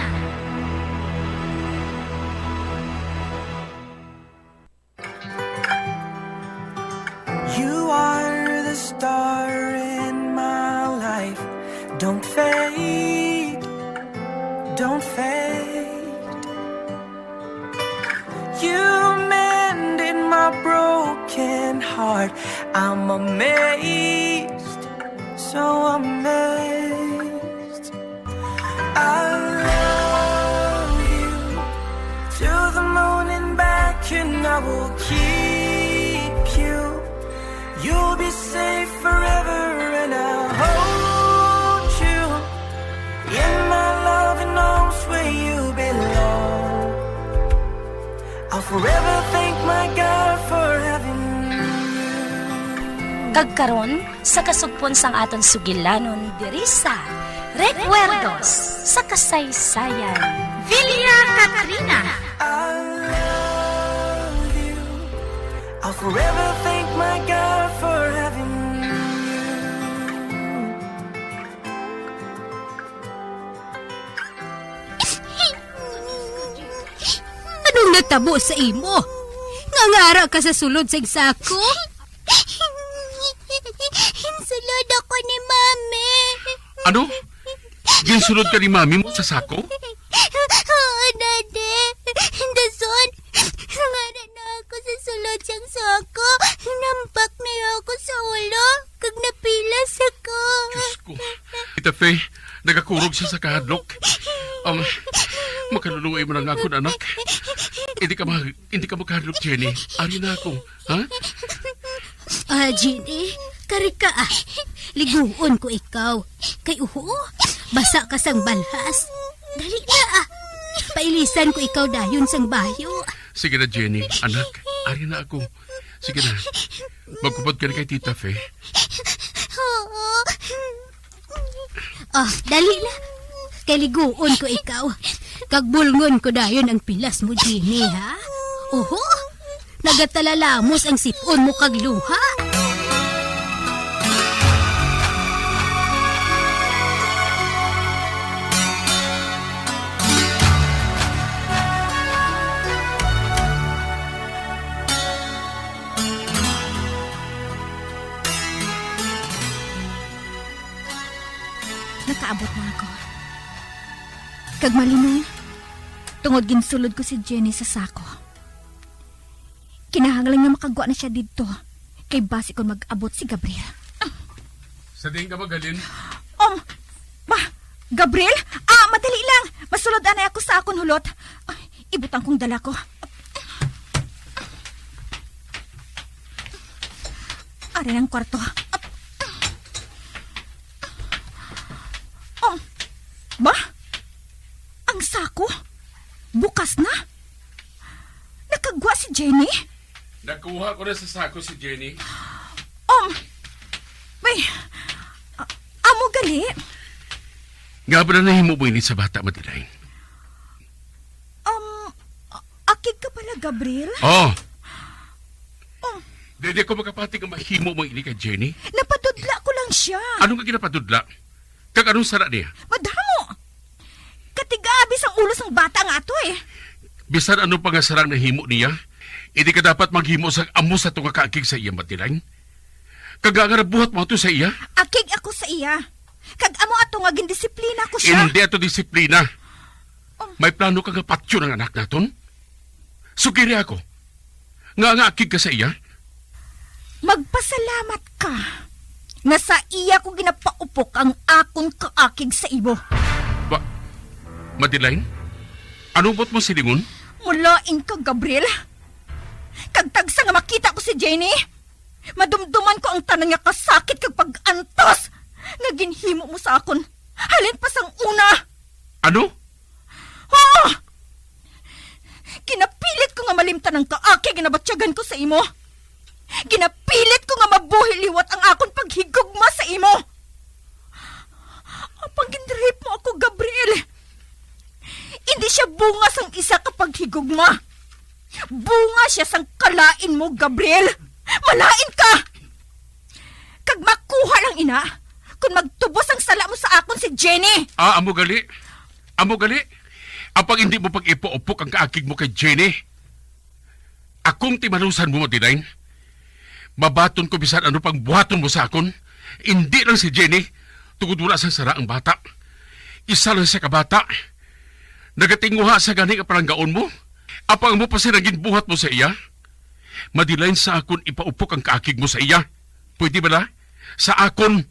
You are the star in my life. Don't fade, don't fade. You mended my broken heart. I'm amazed, so amazed. I love you till the moon Kag karon, sa kasugpon sang aton sugilanon diri sa Recuerdos sa Kasaysayan, Villa Katrina. I love you. I'll forever thank my God for having you. Anong natabo sa imo? Nga ngara ka sa sulod sang sako? Ginsulod ako ni Mami. Ano? Ginsulod ka ni Mami mo sa sako? Oo, Daddy. Dason, ngara na ako sa sulod sang sako. Hinampak niya ako sa ulo, kag napilas ako. Diyos ko. Tita Fe, nagakurog siya sa kahadlok. Um, makaluluoy mo na nga akon, anak. Hindi ka ma-, hindi ka makahadlok, Jenny. Ari na ako, ha? Ah, Jenny, kari ka, ah. Liguon ko ikaw. Kay uho, basa ka sang balhas. Dali na, ah. Pailisan ko ikaw dayon sang bayo. Sige na, Jenny. Anak, ari na ako. Sige na. Magkupad ka na kay Tita Fe. Oo. Ah, dali na. Kay liguon ko ikaw. Kag bulngon ko dayon ang pilas mo, Jenny, ha? Oho. Nagatalalamos ang sip-on mo kag luha. Nakaabot na ako. Kag malinong, tungod ginsulod ko si Jenny sa sako. Kinahanglan nga makagwa na siya didto, kay basi kon mag-abot si Gabriel. Sa diin ka maghalin? Um, ba, Gabriel? Ah, madali lang. Masulod anay ako sa akon hulot. Ah, ibutang kong dala ko. Ari ang kwarto. Oh, ba? Ang sako? Bukas na? Nakagwa si Jenny? Nakuha ko na sa sako si Jenny. Um, may, a-, amo gali? Nga ba na nahimo mo ini sa bata, Madeline? Um, a-, akig ka pala, Gabriel? Oh. Oh. Dili ko makapati nga mahimo mo ini kay Jenny. Napadudla ko lang siya. Ano nga ginapadudla? Kag anong sala niya? Madamo. Katigabi sang ulo sang bata nga ato eh. Bisan ano pa nga sala ang nahimo niya, hindi ka dapat maghimo sang amo sa tunga kaakig sa iya, Madeline. Kag nga nga nabuhat mo ato sa iya? Akig ako sa iya. Kag amo ato nga gindisiplina ko siya. Hindi ato disiplina. Oh. May plano ka nga patyon ang anak naton? Sugiri ako. Nga nga akig ka sa iya? Magpasalamat ka nga sa iya ko ginapaupok ang akon kaakig sa imo. Ba, Madeline? Ano buot mo silingon? Mulain ka, Gabriel. Kag tagsa nga makita ko si Jenny, madumduman ko ang tanan nga kasakit kag pag-antos nga ginhimo mo sa akon halin pa sang una. Ano? Oo! Ginapilit ko nga malimtan ang kaakig nga nabatyagan ko sa imo. Ginapilit ko nga mabuhi liwat ang akon paghigugma sa imo. Apang ginrape mo ako, Gabriel. Indi siya bunga sang isa ka paghigugma. Bunga siya sang kalain mo, Gabriel. Malain ka! Kag makuha lang ina, kung magtubos ang sala mo sa akon si Jenny. Ah, amo gali. Amo gali. Apang hindi mo pag-ipaupok ang kaakig mo kay Jenny. Akong timanusan mo, Madeline. Mabaton ko bisan ano pang buhaton mo sa akon. Hindi lang si Jenny, tungod wala sang sala ang bata. Isa lang siya ka bata. Nagatinguha sa gani nga palanggaon mo. Apang amo pa sila ginbuhat mo sa iya. Madeline, sa akon ipaupok ang kaakig mo sa iya. Pwede bala? Sa akon,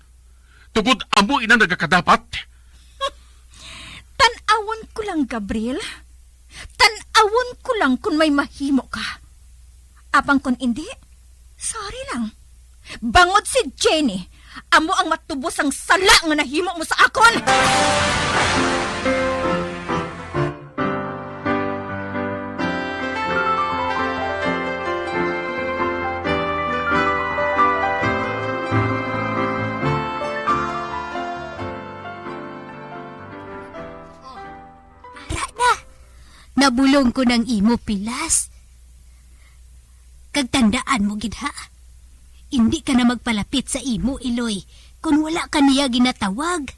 tungod amo ina nagakadapat. Tan-awon ko lang, Gabriel. Tan-awon ko lang kung may mahimo ka. Apang kung indi, sorry lang. Bangod si Jenny, amo ang matubos ang sala nga nahimo mo sa akon. Nabulong ko nang imo pilas. Kag tandaan mo gid, ha? Indi ka na magpalapit sa imo iloy kon wala ka niya ginatawag.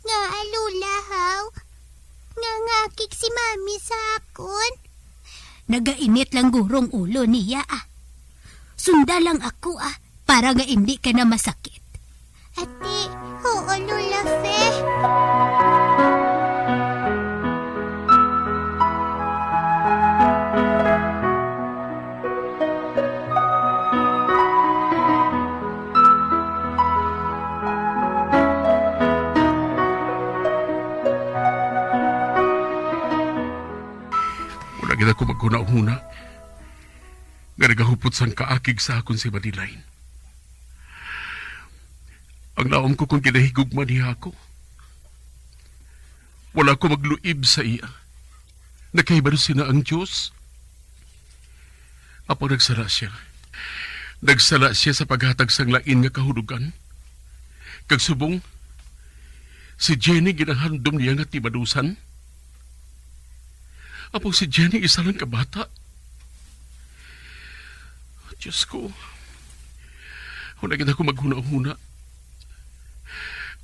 Nga, Lola, haw? Nga ngakig si Mami sa akon? Nagainit lang gurong ulo niya, ah. Sunda lang ako, ah, para nga indi ka na masakit. Ati, oo, Lola Fe. Wala gid ako maghunahuna nga nagahupot sang kaakig sa akon si Madeline. Ang laom ko kung ginahigugma niya ako. Wala ko magluib sa iya. Nakahibalo sina ang Dios. Apang nagsala siya. Nagsala siya sa paghatag sang lain nga kahulogan. Kag subong, si Jenny ginahandom niya nga timanusan. Apang si Jenny isa lang ka bata. Dios ko, wala gid ako maghunahuna.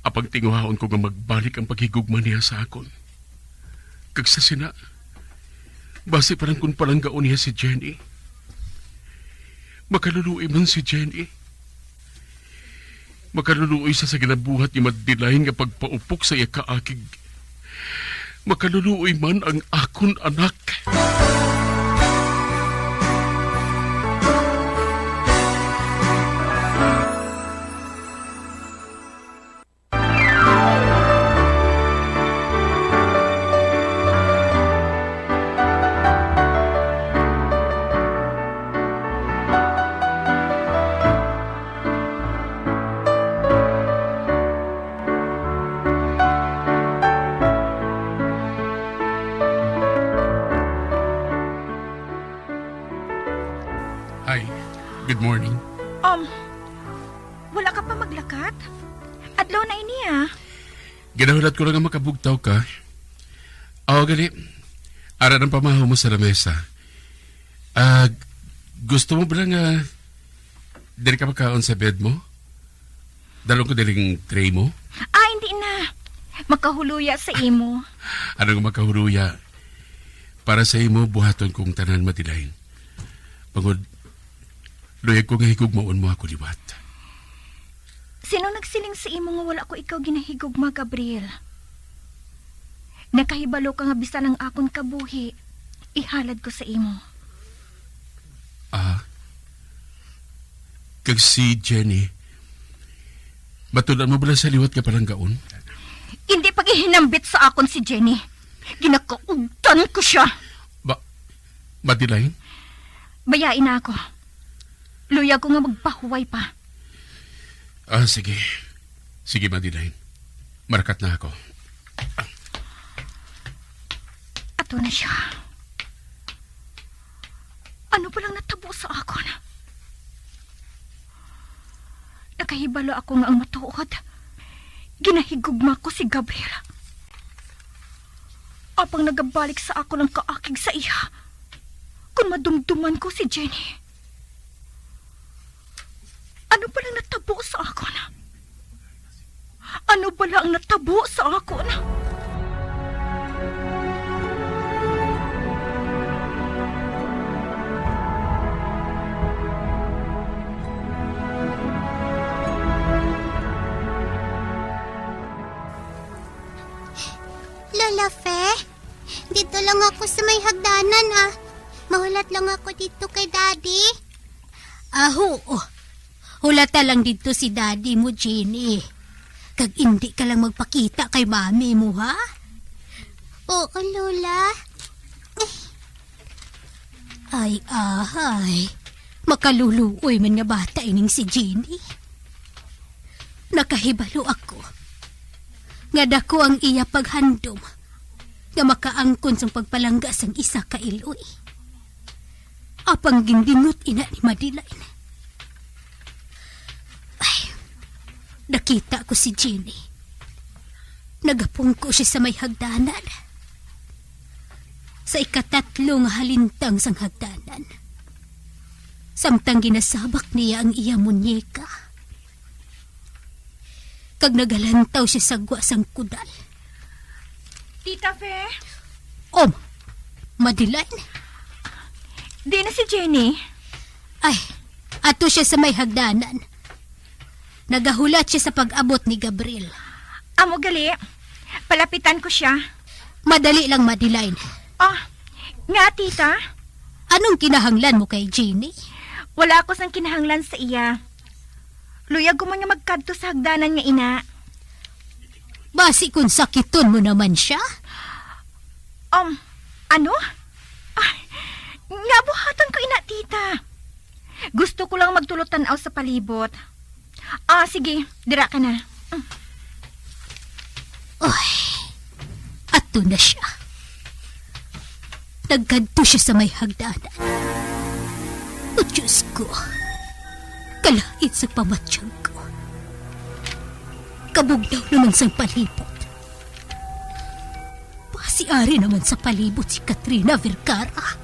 Apang tinguhaon ko nga magbalik ang paghigugma niya sa akon. Kag sa sina, basi pa lang kun palanggaon niya si Jenny. Makaluluoy man si Jenny. Makaluluoy sa, sa ginabuhat ni Madeline nga pagpaupok sa iya kaakig. Makaluluoy man ang akon anak. Hi. Good morning. Um, wala ka pa maglakat? Adlaw na ini, ah. Ginahulat ko lang nga makabugtaw ka. Aw, gali. Ara ang pamahaw mo sa lamesa. Ah, gusto mo ba nga diri ka makaon sa bed mo? Dalon ko diri ang tray mo? Ah, hindi na. Makahuluya sa imo. Ano nga makahuluya? Para sa imo, buhaton kong tanan, Madeline. Bangod, luyag ko nga higugmaon mo ako liwat. Sino nagsiling sa imo nga wala ko ikaw ginahigugma, Gabriel? Nakahibalo ka nga bisan ang akon kabuhi, ihalad ko sa imo. Ah, kag si Jenny, matud-an mo bala sa liwat nga palanggaon? Hindi paghihinambit sa akon si Jenny. Ginakaugtan ko siya. Ba, Madeline? Bayai na ako. Luyag ko nga magpahuway pa. Ah, sige. Sige, Madeline. Marakat na ako. Ato na siya. Ano palang natabo sa akon? Nakahibalo ako nga ang matuod, ginahigugma ko si Gabriel. Apang nagabalik sa akon ang kaakig sa iya, kun madumduman ko si Jenny. Ano bala ang natabo sa akon? Ano bala ang natabo sa akon? Lola Fe, dito lang ako sa may hagdanan, ah. Mahulat lang ako dito kay Daddy. Aho, oh. Hulata lang dito si Daddy mo, Jenny. Kag indi ka lang magpakita kay Mami mo, ha? Oo, Lola. Ay, ahay. Makaluluoy man nga bata ining si Jenny. Nakahibalo ako nga dako ang iya paghandom nga makaangkon sang pagpalangga sang isa ka iloy. Apang gindingot ina ni Madeline. Ay, nakita ko si Jenny. Nagapungko siya sa may hagdanan. sa ikatatlo nga halintang sang hagdanan, samtang ginasabak niya ang iya muñeca, kag nagalantaw siya sa gwa sang kudal. Tita Fe? Om, Madeline? Di na si Jenny? Ay, ato siya sa may hagdanan. Nagahulat siya sa pag-abot ni Gabriel. Amo gali, palapitan ko siya. Madali lang, Madeline. Ah, nga, tita? Anong kinahanglan mo kay Jenny? Wala ako sang kinahanglan sa iya. Luyag ko man nga magkadto sa hagdanan nga ina. Basi kung sakiton mo naman siya? Um, ano? Ay, nga buhaton ko ina, tita. Gusto ko lang magtulo tan-aw sa palibot. Ah, sige, dira ka na. Oy, ato na siya. Nagkadto siya sa may hagdanan. O Diyos ko, kalait sa pamatyag ko. Kabugnaw naman sang palibot. Basi ari naman sa palibot si Katrina Vergara.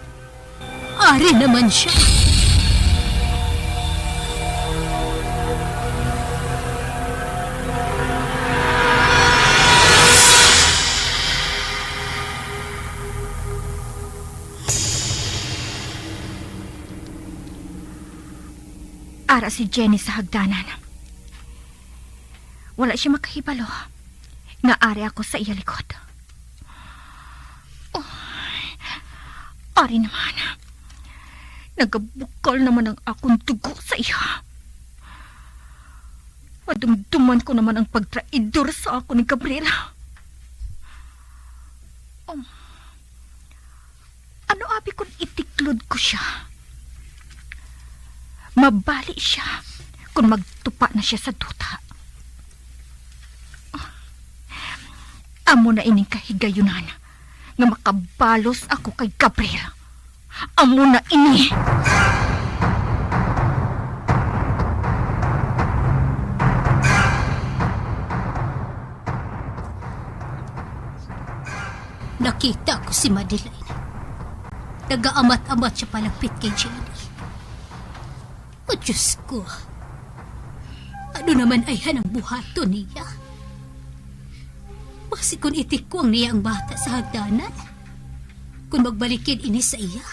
Ari naman siya. Ara si Jenny sa hagdanan. Wala siya makahibalo nga ari ako sa iya likod. Oh, ari naman. Nagabukal naman ang akon dugo sa iya. Madumduman ko naman ang pagtraidor sa akon ni Gabriela. Um, ano abi kon itiklod ko sia? Mabali sia kon magtupa na sia sa duta. Amo na ining kahigayunan nga makabalos ako kay Gabriel. Amo na ini. Nakita ko si Madeline. Nagaamat-amat siya palapit kay Jenny. O Diyos ko, ano naman ayhan ang buhaton niya? Basi kon itikwa niya ang bata sa hagdanan, kon magbalik gid ini sa iya,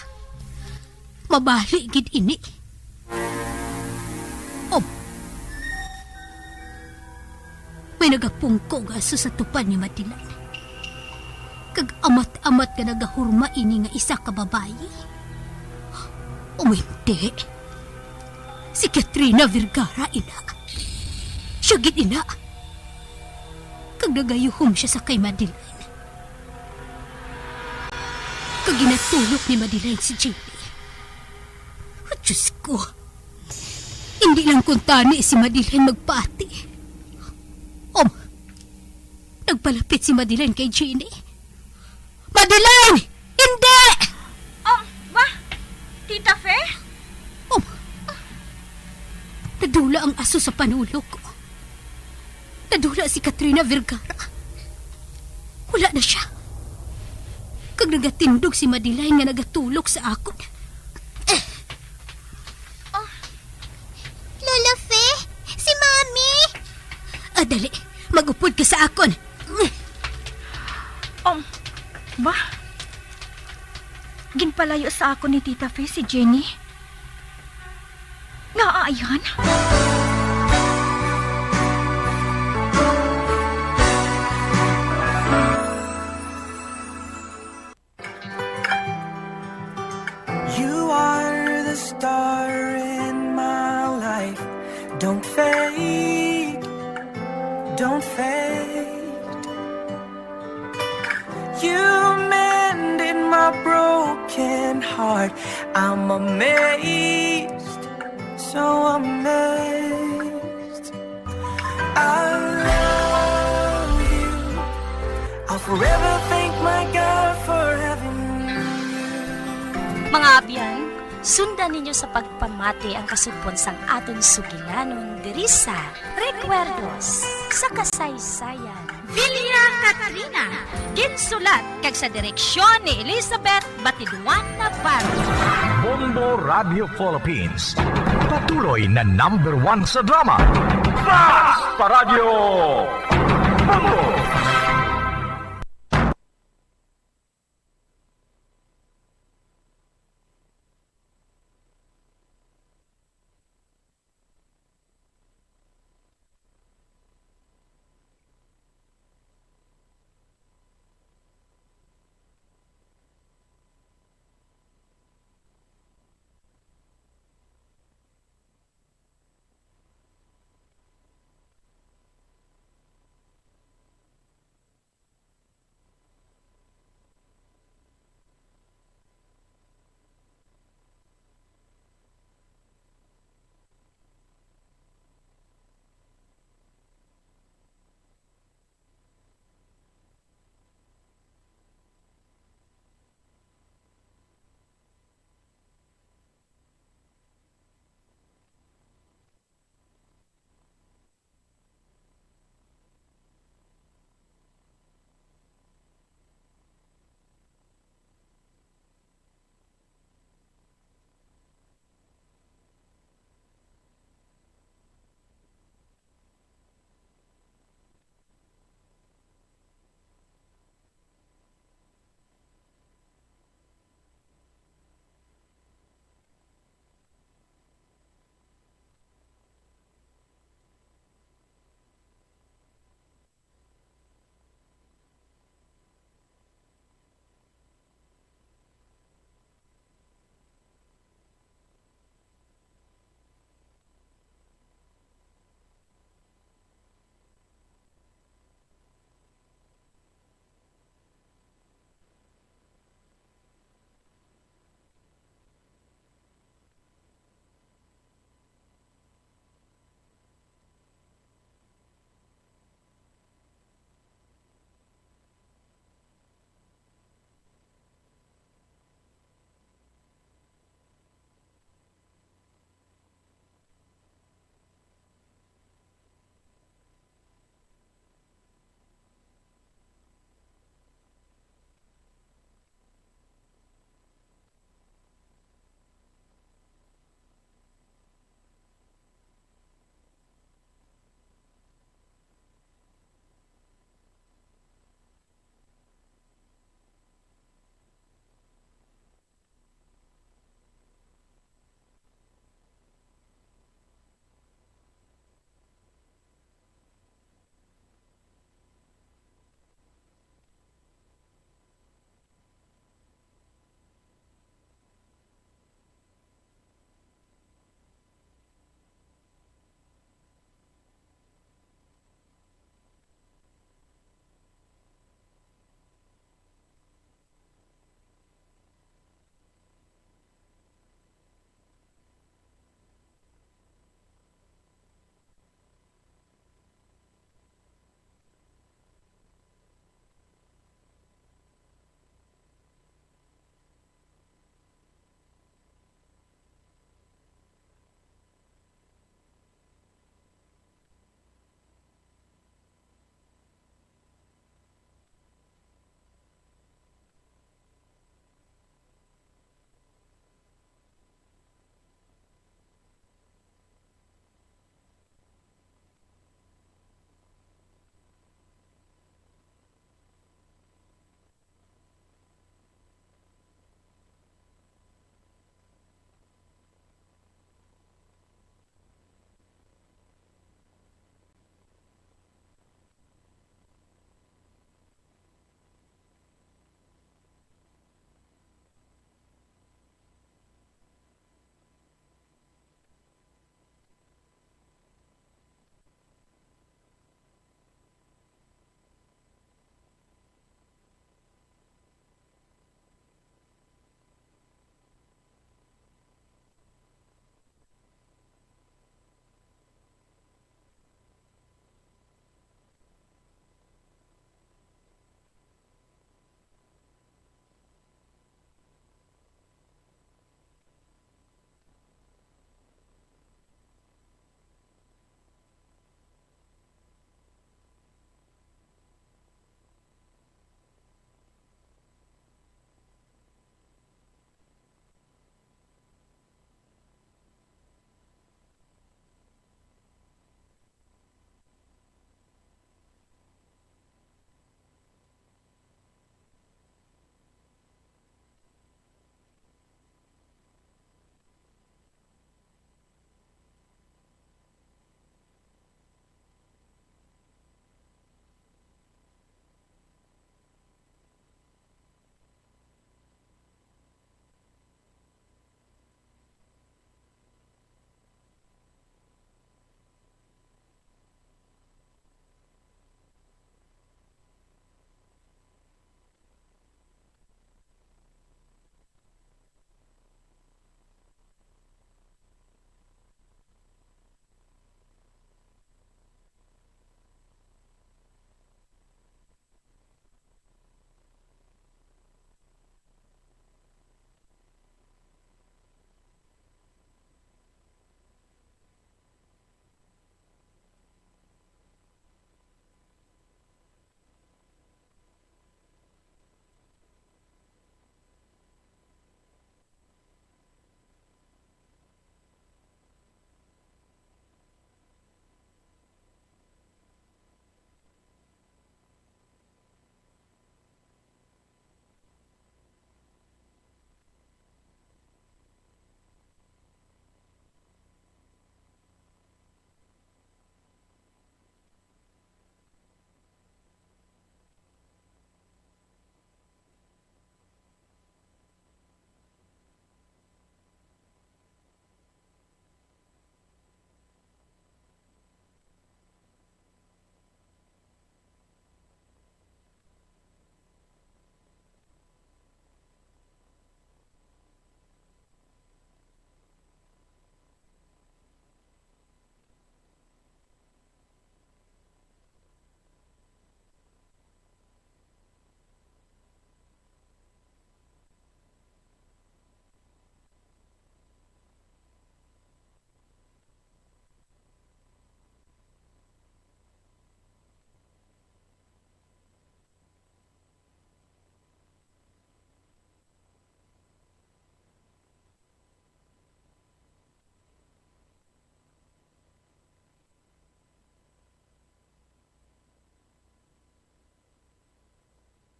mabali gid ini. Oh, may nagapungko nga aso sa tupad ni Madeline. Kag amat-amat nga nagahurma ini nga isa ka babayi. O hindi. Si Katrina Vergara ina. Siya gid ina. Kag nagayuhom siya sa kay Madeline. Kag ginatulok ni Madeline si J P. O Diyos ko. Hindi lang kuntani si Madeline magpati. Om, nagpalapit si Madeline kay Jenny. Madeline! Hindi! Um, ba? Tita Fe? Um, nadula ang aso sa panulok ko. Nadula si Katrina Vergara. Wala na siya. Kag nagatindog si Madeline nga nagatulok sa akon. Oh, Lola Fe, si Mami! Ah, dali. Mag-upod ka sa akon. Um, ba? Ginpalayo sa akon ni Tita Fe si Jenny. Nga ayan? You are the star in my life. Don't fade, don't fade. You mended my broken heart. I'm amazed, so amazed. I love you. I'll forever thank my God for having you. Mga abyan, sundan ninyo sa pagpamati ang kasugpon sang aton sugilanon diri sa Recuerdos sa kasaysayan. Villa Katrina, ginsulat kag sa direksyon ni Elizabeth Batiduan Navarro. Bombo Radio Philippines, patuloy na number one sa drama. Fast pa Radyo! Bombo!